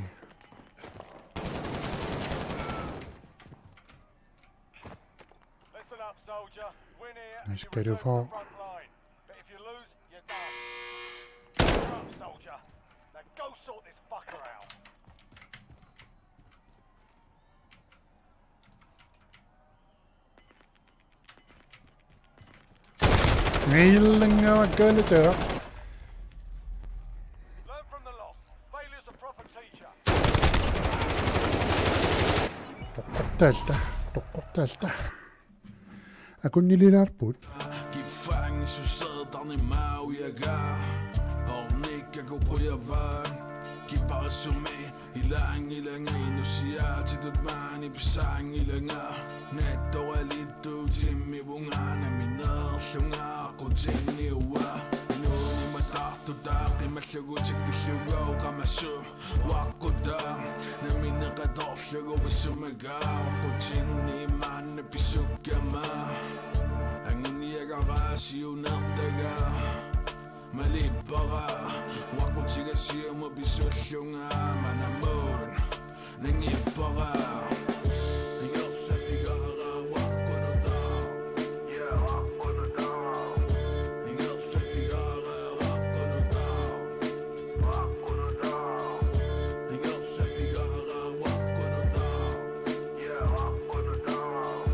Listen up, soldier. Win here and you return to the front line. But if you lose, you're done. Listen up, soldier. Now go sort this fucker out. Ngiillanngavakkaluta. Learn from the loss. Failure's a proper teacher. Toqqortaalta, toqqortaalta. Akunnililaarput. Kiffaanngissuseertarneq maannakkut. Ornikkakku qujavaa. Kipparisumi ilaanngilanga inussiaatitut maani pisaanngilanga. Nattoralittut timmivunga nammineerlunga qutsinniua. Inuuneq mataartutaa qimallugu tikkillugooq qamasu. Aqqutaa nammineq atorlugu isumagaa qutsinni maanna pisukkama. Anguniagara siunertaga. Malippara, aqqutiga siumut pisullunga manna maanna nangippara. Ingerlatigara aqqunutaaq. Yeah, aqqunutaaq. Ingerlatigara aqqunutaaq. Aqqunutaaq. Ingerlatigara aqqunutaaq. Yeah, aqqunutaaq.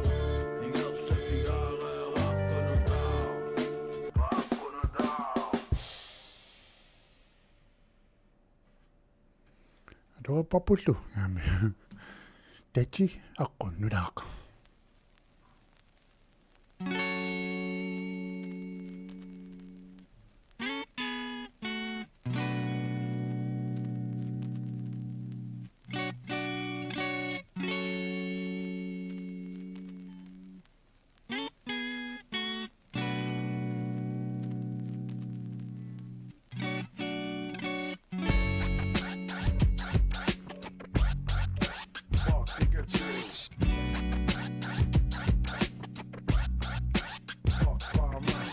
Ingerlatigara aqqunutaaq. Aqqunutaaq. Atuarpapullu. Aami. Tatsi aqqunutaaq. Fuck Pikachu. Fuck Farmer.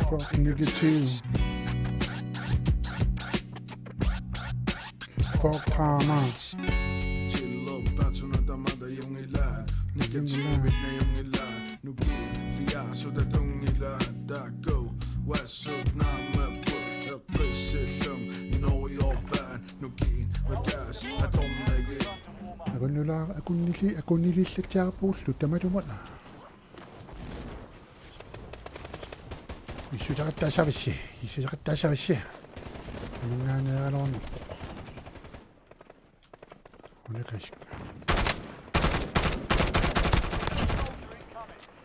Fuck Pikachu. Fuck Farmer. Chillo patuna tamada yungila. Negative na yungila. Nuki fia suda tungila. Dako wasut nama put. Eqqissillung inoiorpaat. Nuki wakas atornagi. Akunnula-, akunnili-, akunnilillatsiarpugullu tamatuma. Issuseqattaassavissi, issuseqattaassavissi. Uninngaaneeraloornerpoq. Unikasik.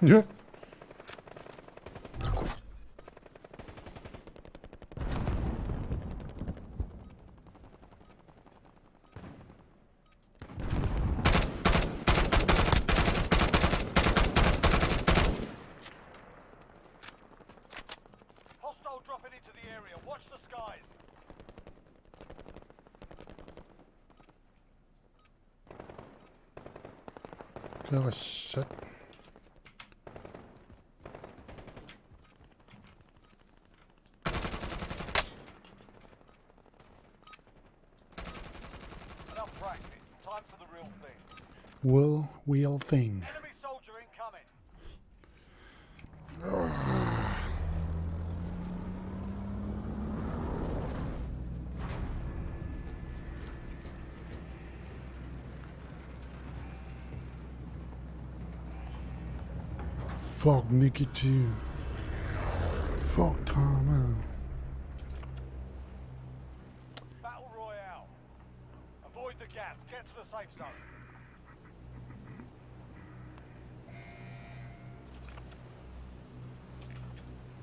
Ja. Qerassat. Enough practice. Time for the real thing. Well, real thing. Enemy soldier incoming. Fuck negative. Fuck drama. Battle Royale. Avoid the gas. Get to the safe zone.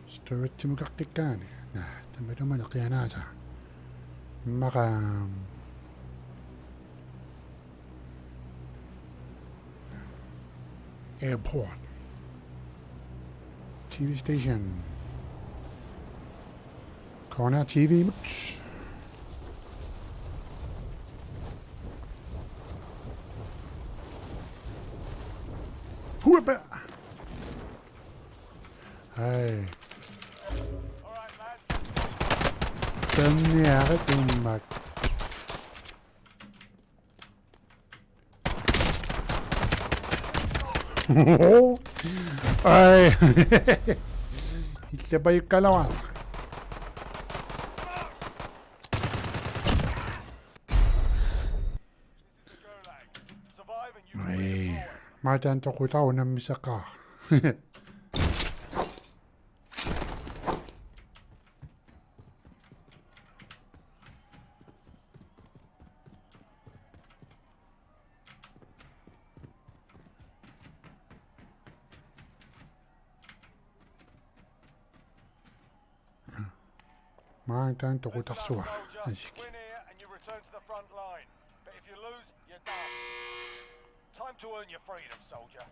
Storage-imut qaqikkaani. Naa, tamatuma qianaasa. Immaqa airport. T V station. Corner T V-mut. Huapa. Hey. Tania, get in, Mac. Ai. Itsepajukkalama. Ai. Maatan toqutaq unammisaqaaq. Maantaan toqutarsuaq. Asik. Win here and you return to the front line. But if you lose, you're done. Time to earn your freedom, soldier.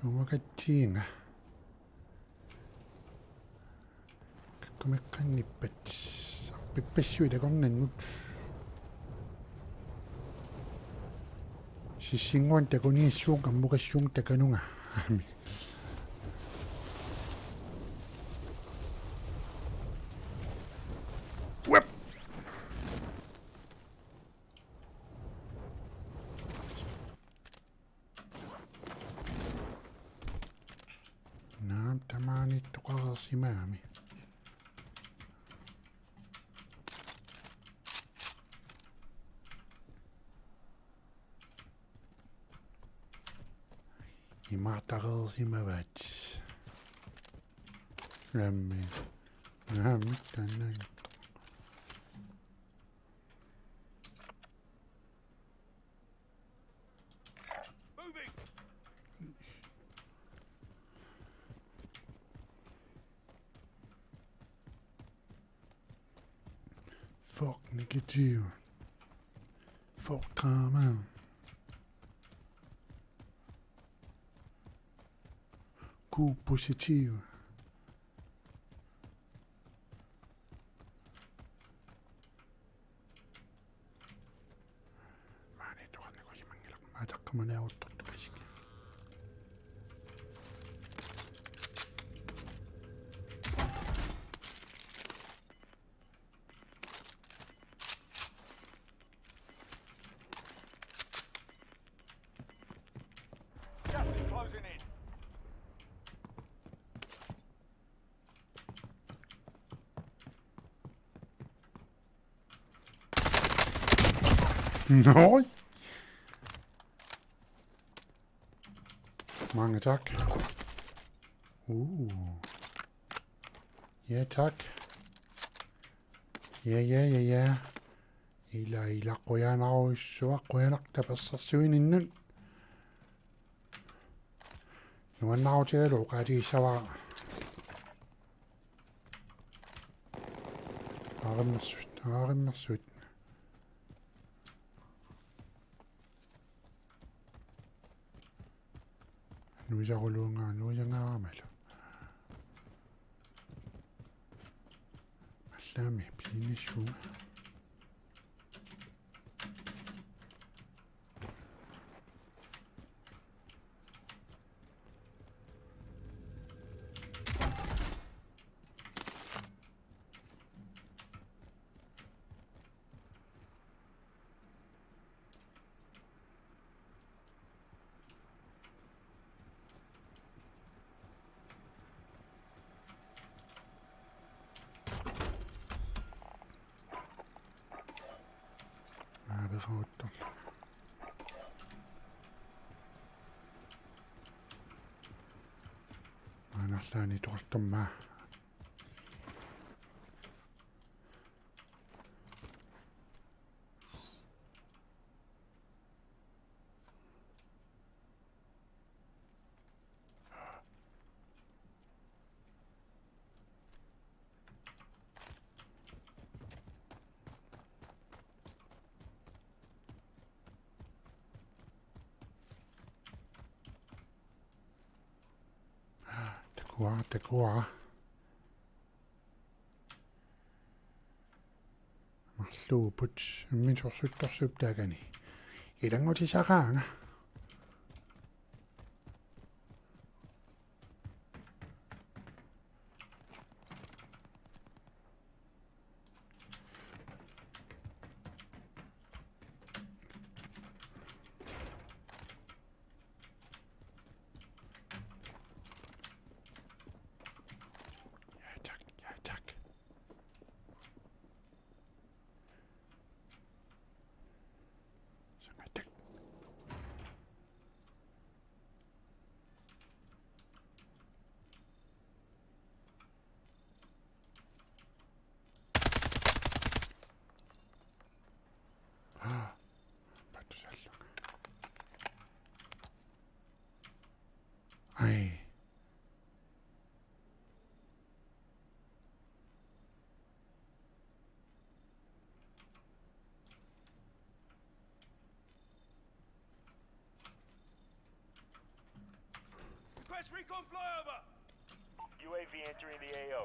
Sumakatsinga. Kakkumeqqannippat. Pippassuit takornannut. Sissinnguanut takuniassuunga ammukassuunga takanunga. Aami. Uap. Naamik, tamaaniittoqareersimagami. Imaattoqareersimavaat. Aami. Naamik, taanna. Fuck negative. Fuck drama. God positiv. Maani toqannikusimanngilaq. Maataqqamaniaruttortukasik. Gas is closing in. Nå. Mange tak. Uh. Ja, tak. Ja, ja, ja, ja. Ila, ila, qujanarujussuaq, qujanaq tapersersuininnut. Nuannaarutigalugu oqaatigissavara. Aarimmersuit, aarimmersuit. Nuisaruluunga-, nuisangaaramalu. Allaammi piinissuunga. Aabeqaruttorlu. Maanarlaani toqartormaa. Takua, takua. Marluupput, imminut sorsuttorsuup taakani. Ilanngutisaraanga. Ja, tak. Ja, tak. Sangatak. Patusallunga. Ai. Request recon flyover. U A V entering the A O.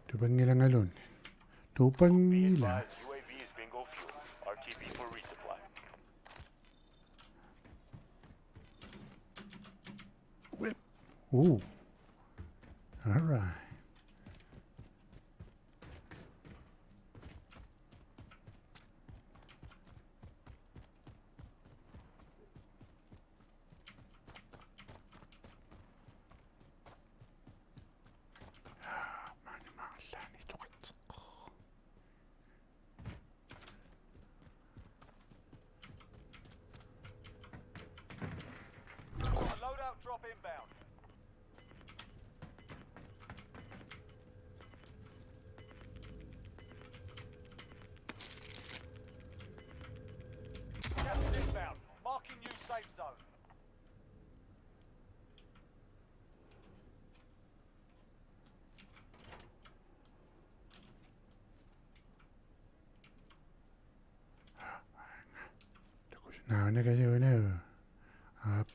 Tupangilangaluunniit. Be Tupangila. Advised, U A V is bingo fuel. R T B for resupply. Whip. Ooh. All right. Maani maallani toqatseq. Loadout drop inbound. Gas is inbound. Marking new safe zone. Nauna kajuna. Aap.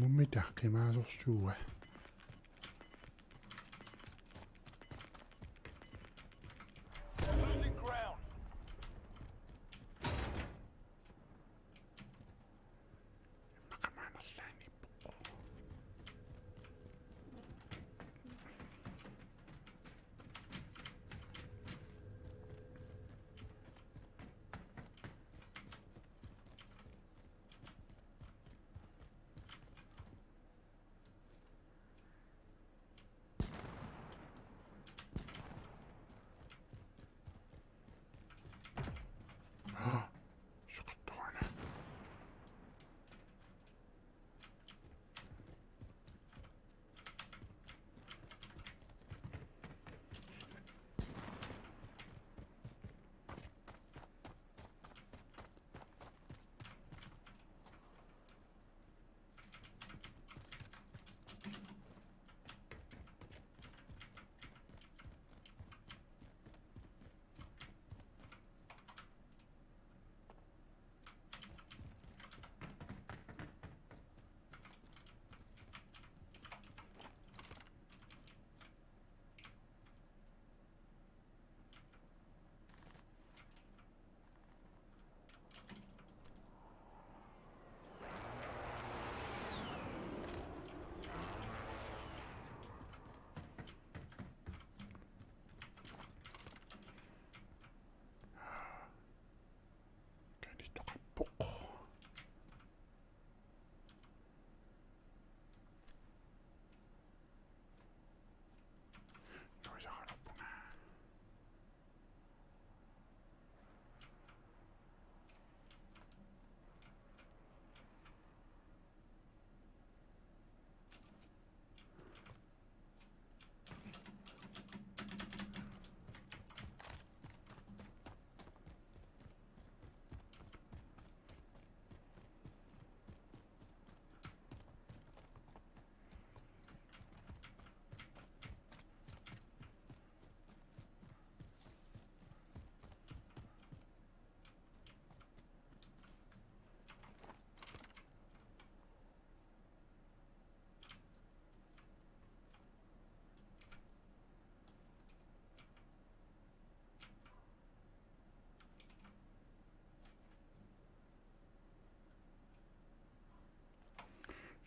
Mummi taqqimaasorsuua. Losing ground.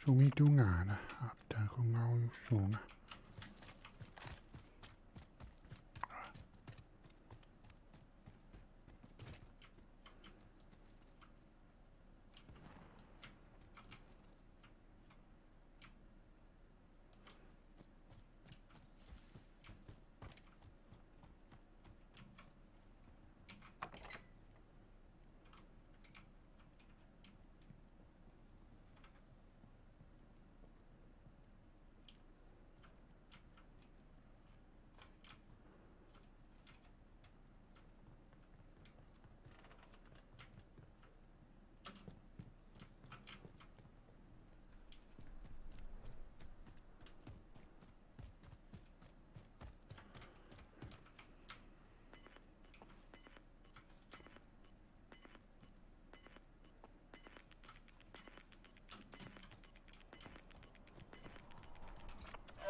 Sumitungaana, aa, taakunngarujussuunga.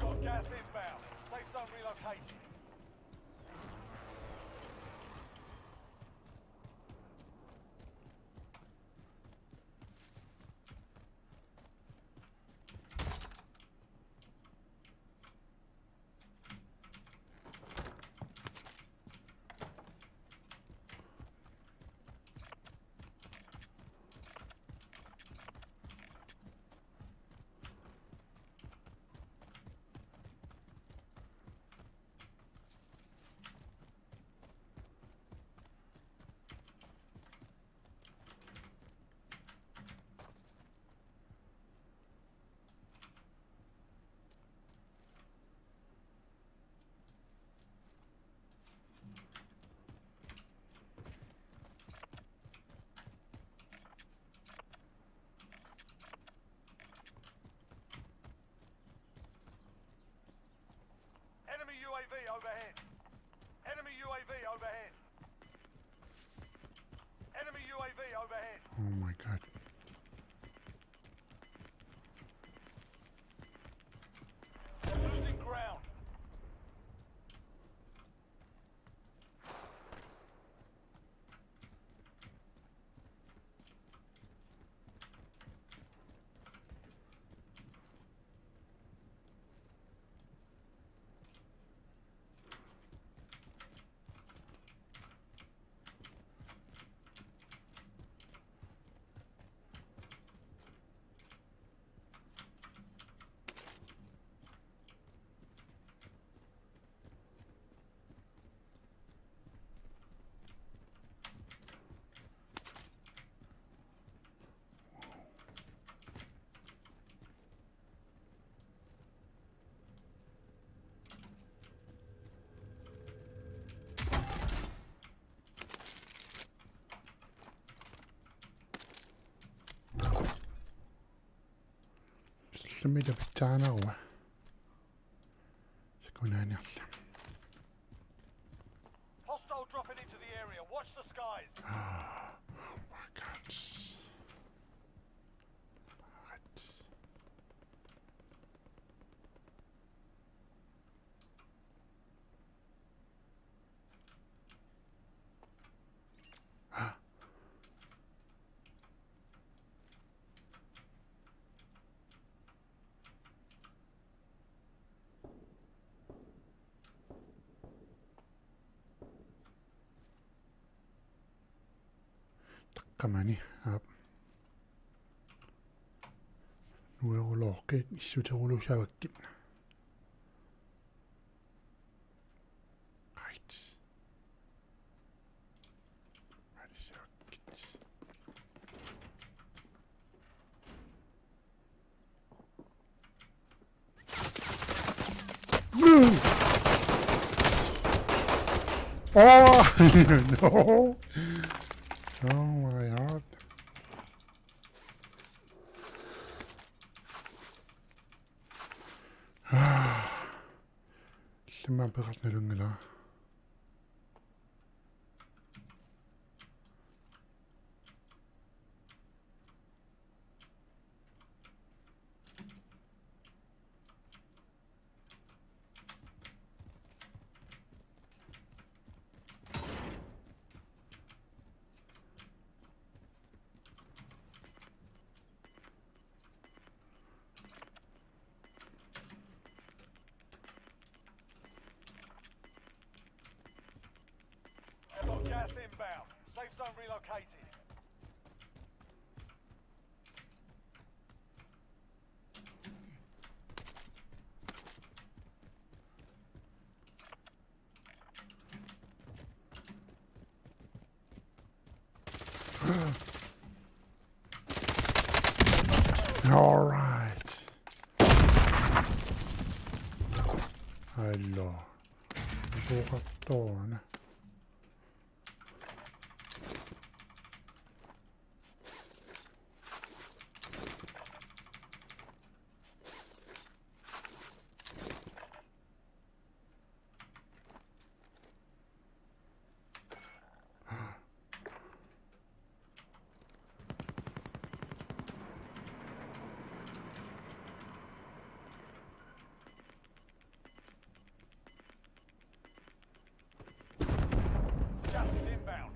Got gas inbound. Safe zone relocated. Enemy U A V overhead. Enemy U A V overhead. Enemy U A V overhead. Oh my god. Tammita pitsaanarua. Sakunaaniarla. Hostile dropping into the area. Watch the skies. Oh my God. Right. Taqqamani, aap. Nuerulooqqit issuterulusavakkit. Right. Right, so Oh, no. Oh my God. Illimmi peqartoq nalunngilara. Got gas inbound. Safe zone relocated. All right. Hello. Suuqartooruna. Gas is inbound.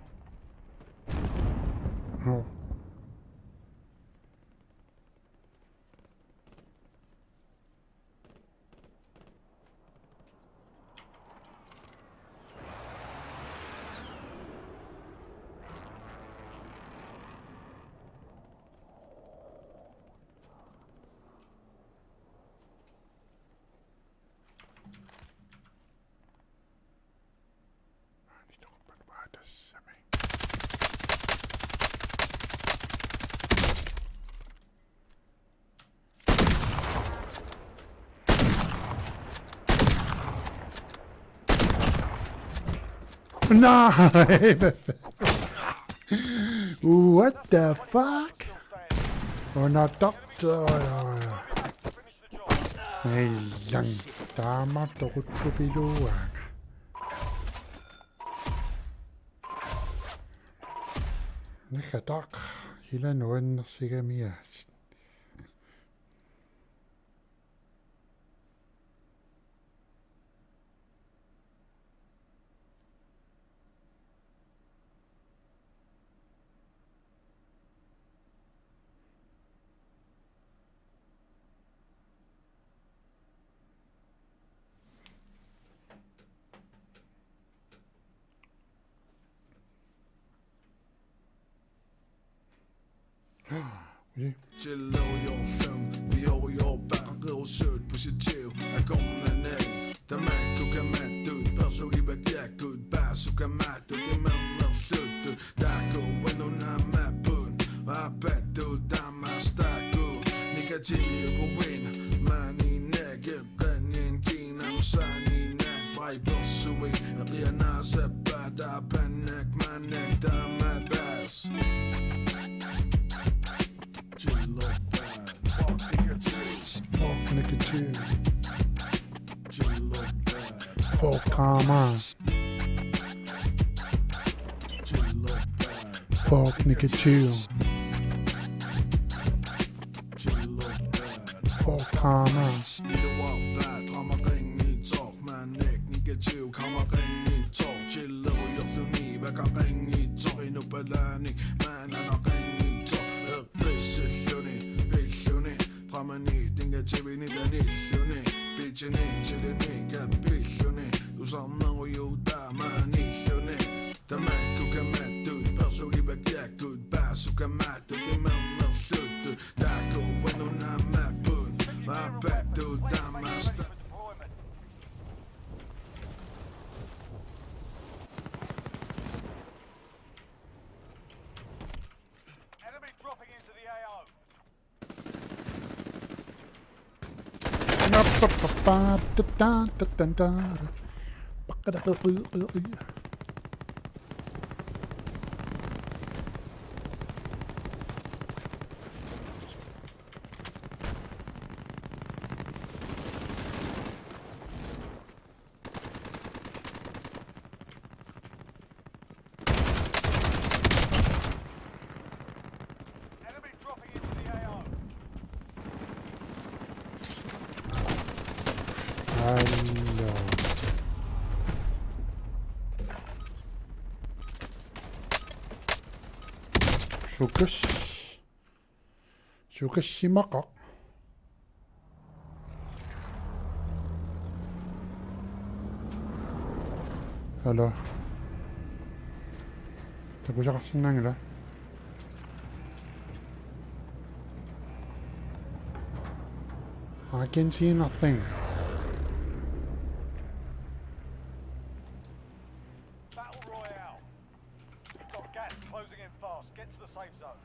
Oh. No! What the fuck? Una doctor. Illang. Taama toquttupiluaanga. Nakataq. Ila nuannersigamiaat. Ui. Tilluujoorlunga piujuuppaa qaqerusuut positiv akornanni. Tamakku kamaattut perlugivakkaakkut paasukkamaattut imernerluttut. Taakku uinunnaammapput aappaattut taamaas taakku. Negativiuguin maaniinnakkit qanniin kiinamsaaniinnaat vaipersuit qianaasappaat aapannak maannak taamaappaat. Tilluuppaa. Fuck negative. Fuck karma. Fuck negative. Fuck karma. Qamani tingativini tanilluni, pitini tilini kappilluni, tusarnerujuutaa maanilluni. Tamakku kamattut perlugivakkaakkut, paasukamattut imernerluttut, taakku uannut naammapput, maappattut taamasta. Enemy dropping into the A O. Hello. Sukas. Sukasimaqaq. Hello. Takusaqarsinnaanngilaq. I can see nothing. Battle Royale. Got gas closing in fast. Get to the safe zone.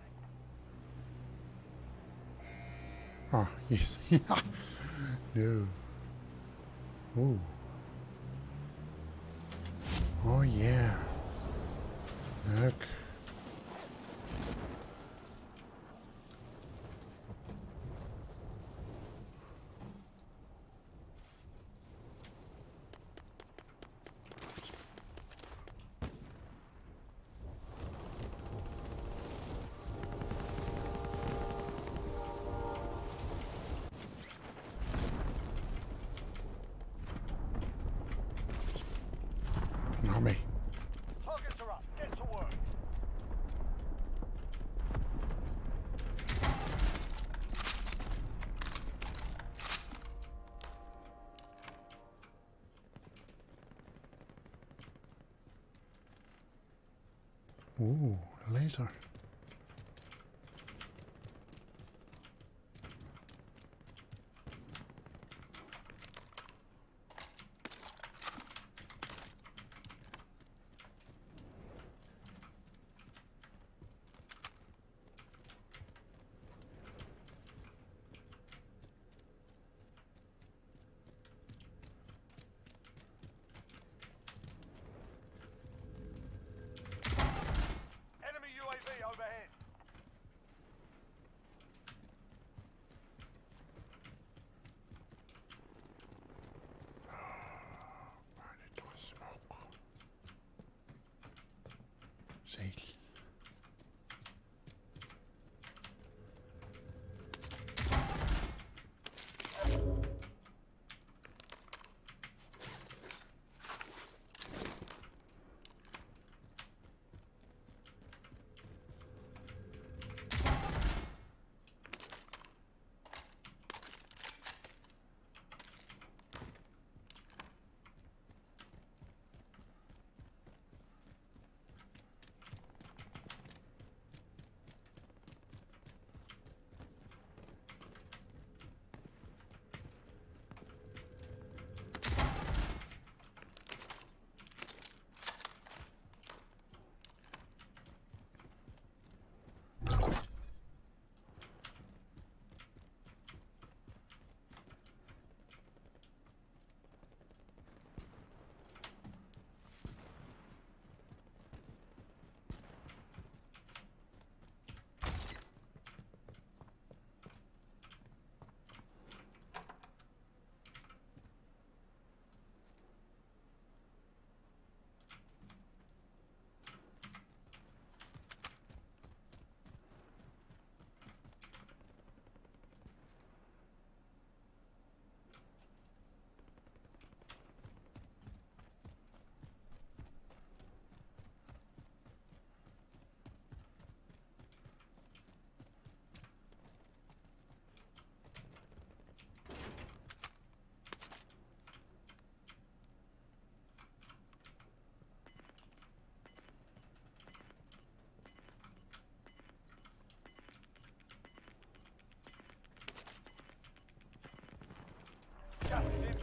Ah, yes. No. Oh. Oh, yeah. Look. Nami. Targets are up. Get to work. Ooh, laser. Enemy U A V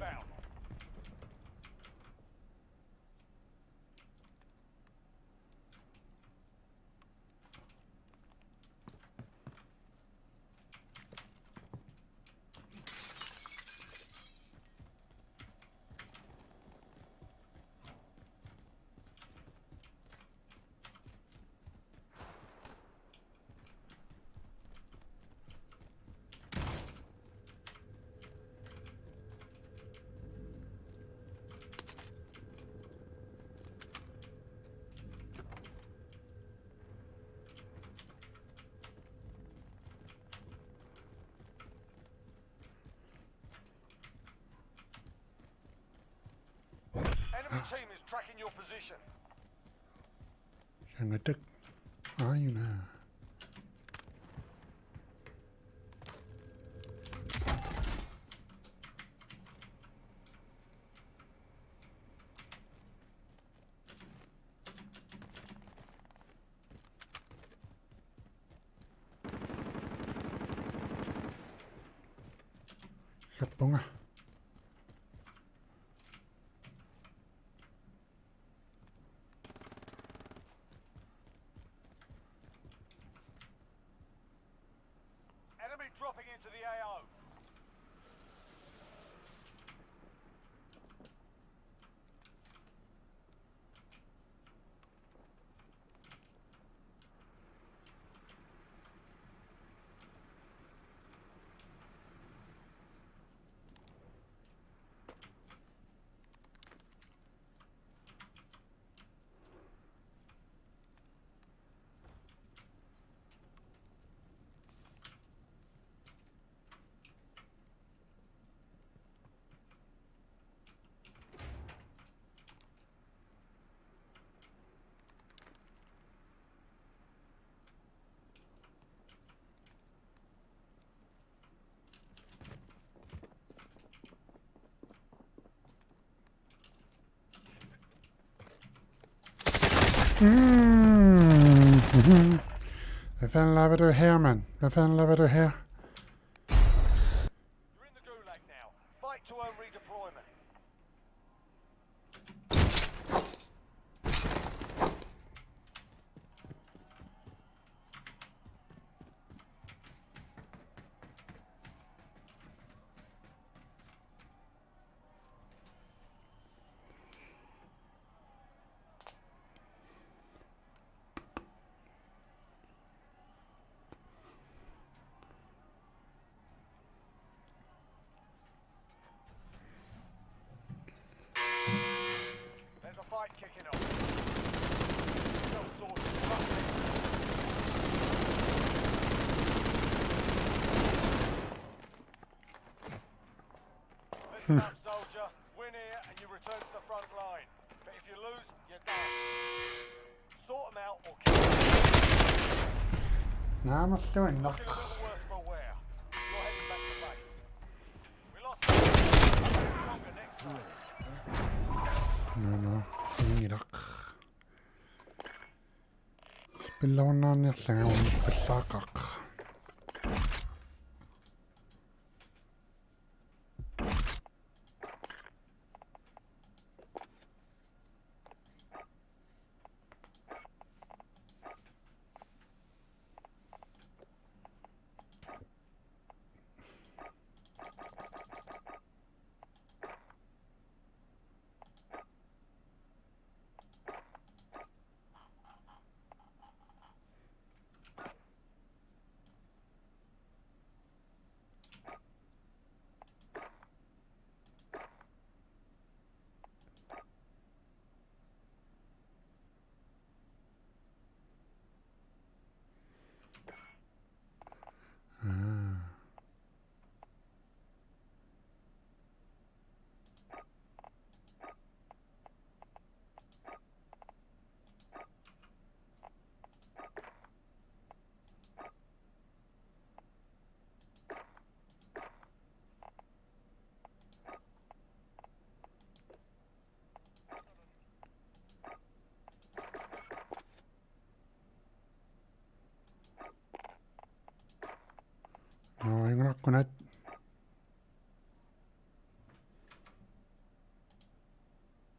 inbound. Enemy team is tracking your position. Shangatak. Aina. Siappunga. Enemy dropping into the A O. Mm. Mhm. Hvad fanden laver du her, mand? Hvad fanden laver du her? You're in the gulag now. Fight to earn redeployment. There's a fight kicking off. Some sort of Listen up, soldier. Win here and you return to the front line. But if you lose, you're done. Sort 'em out or kill 'em. Naamulluinnaq. Looking a little worse for wear. You're heading back to base. We lost. Stronger next time. No, no. Inngilaq. Spillerunnaarniarlanga uunnippallaqaaq. Ah. No, ingunaqkunat.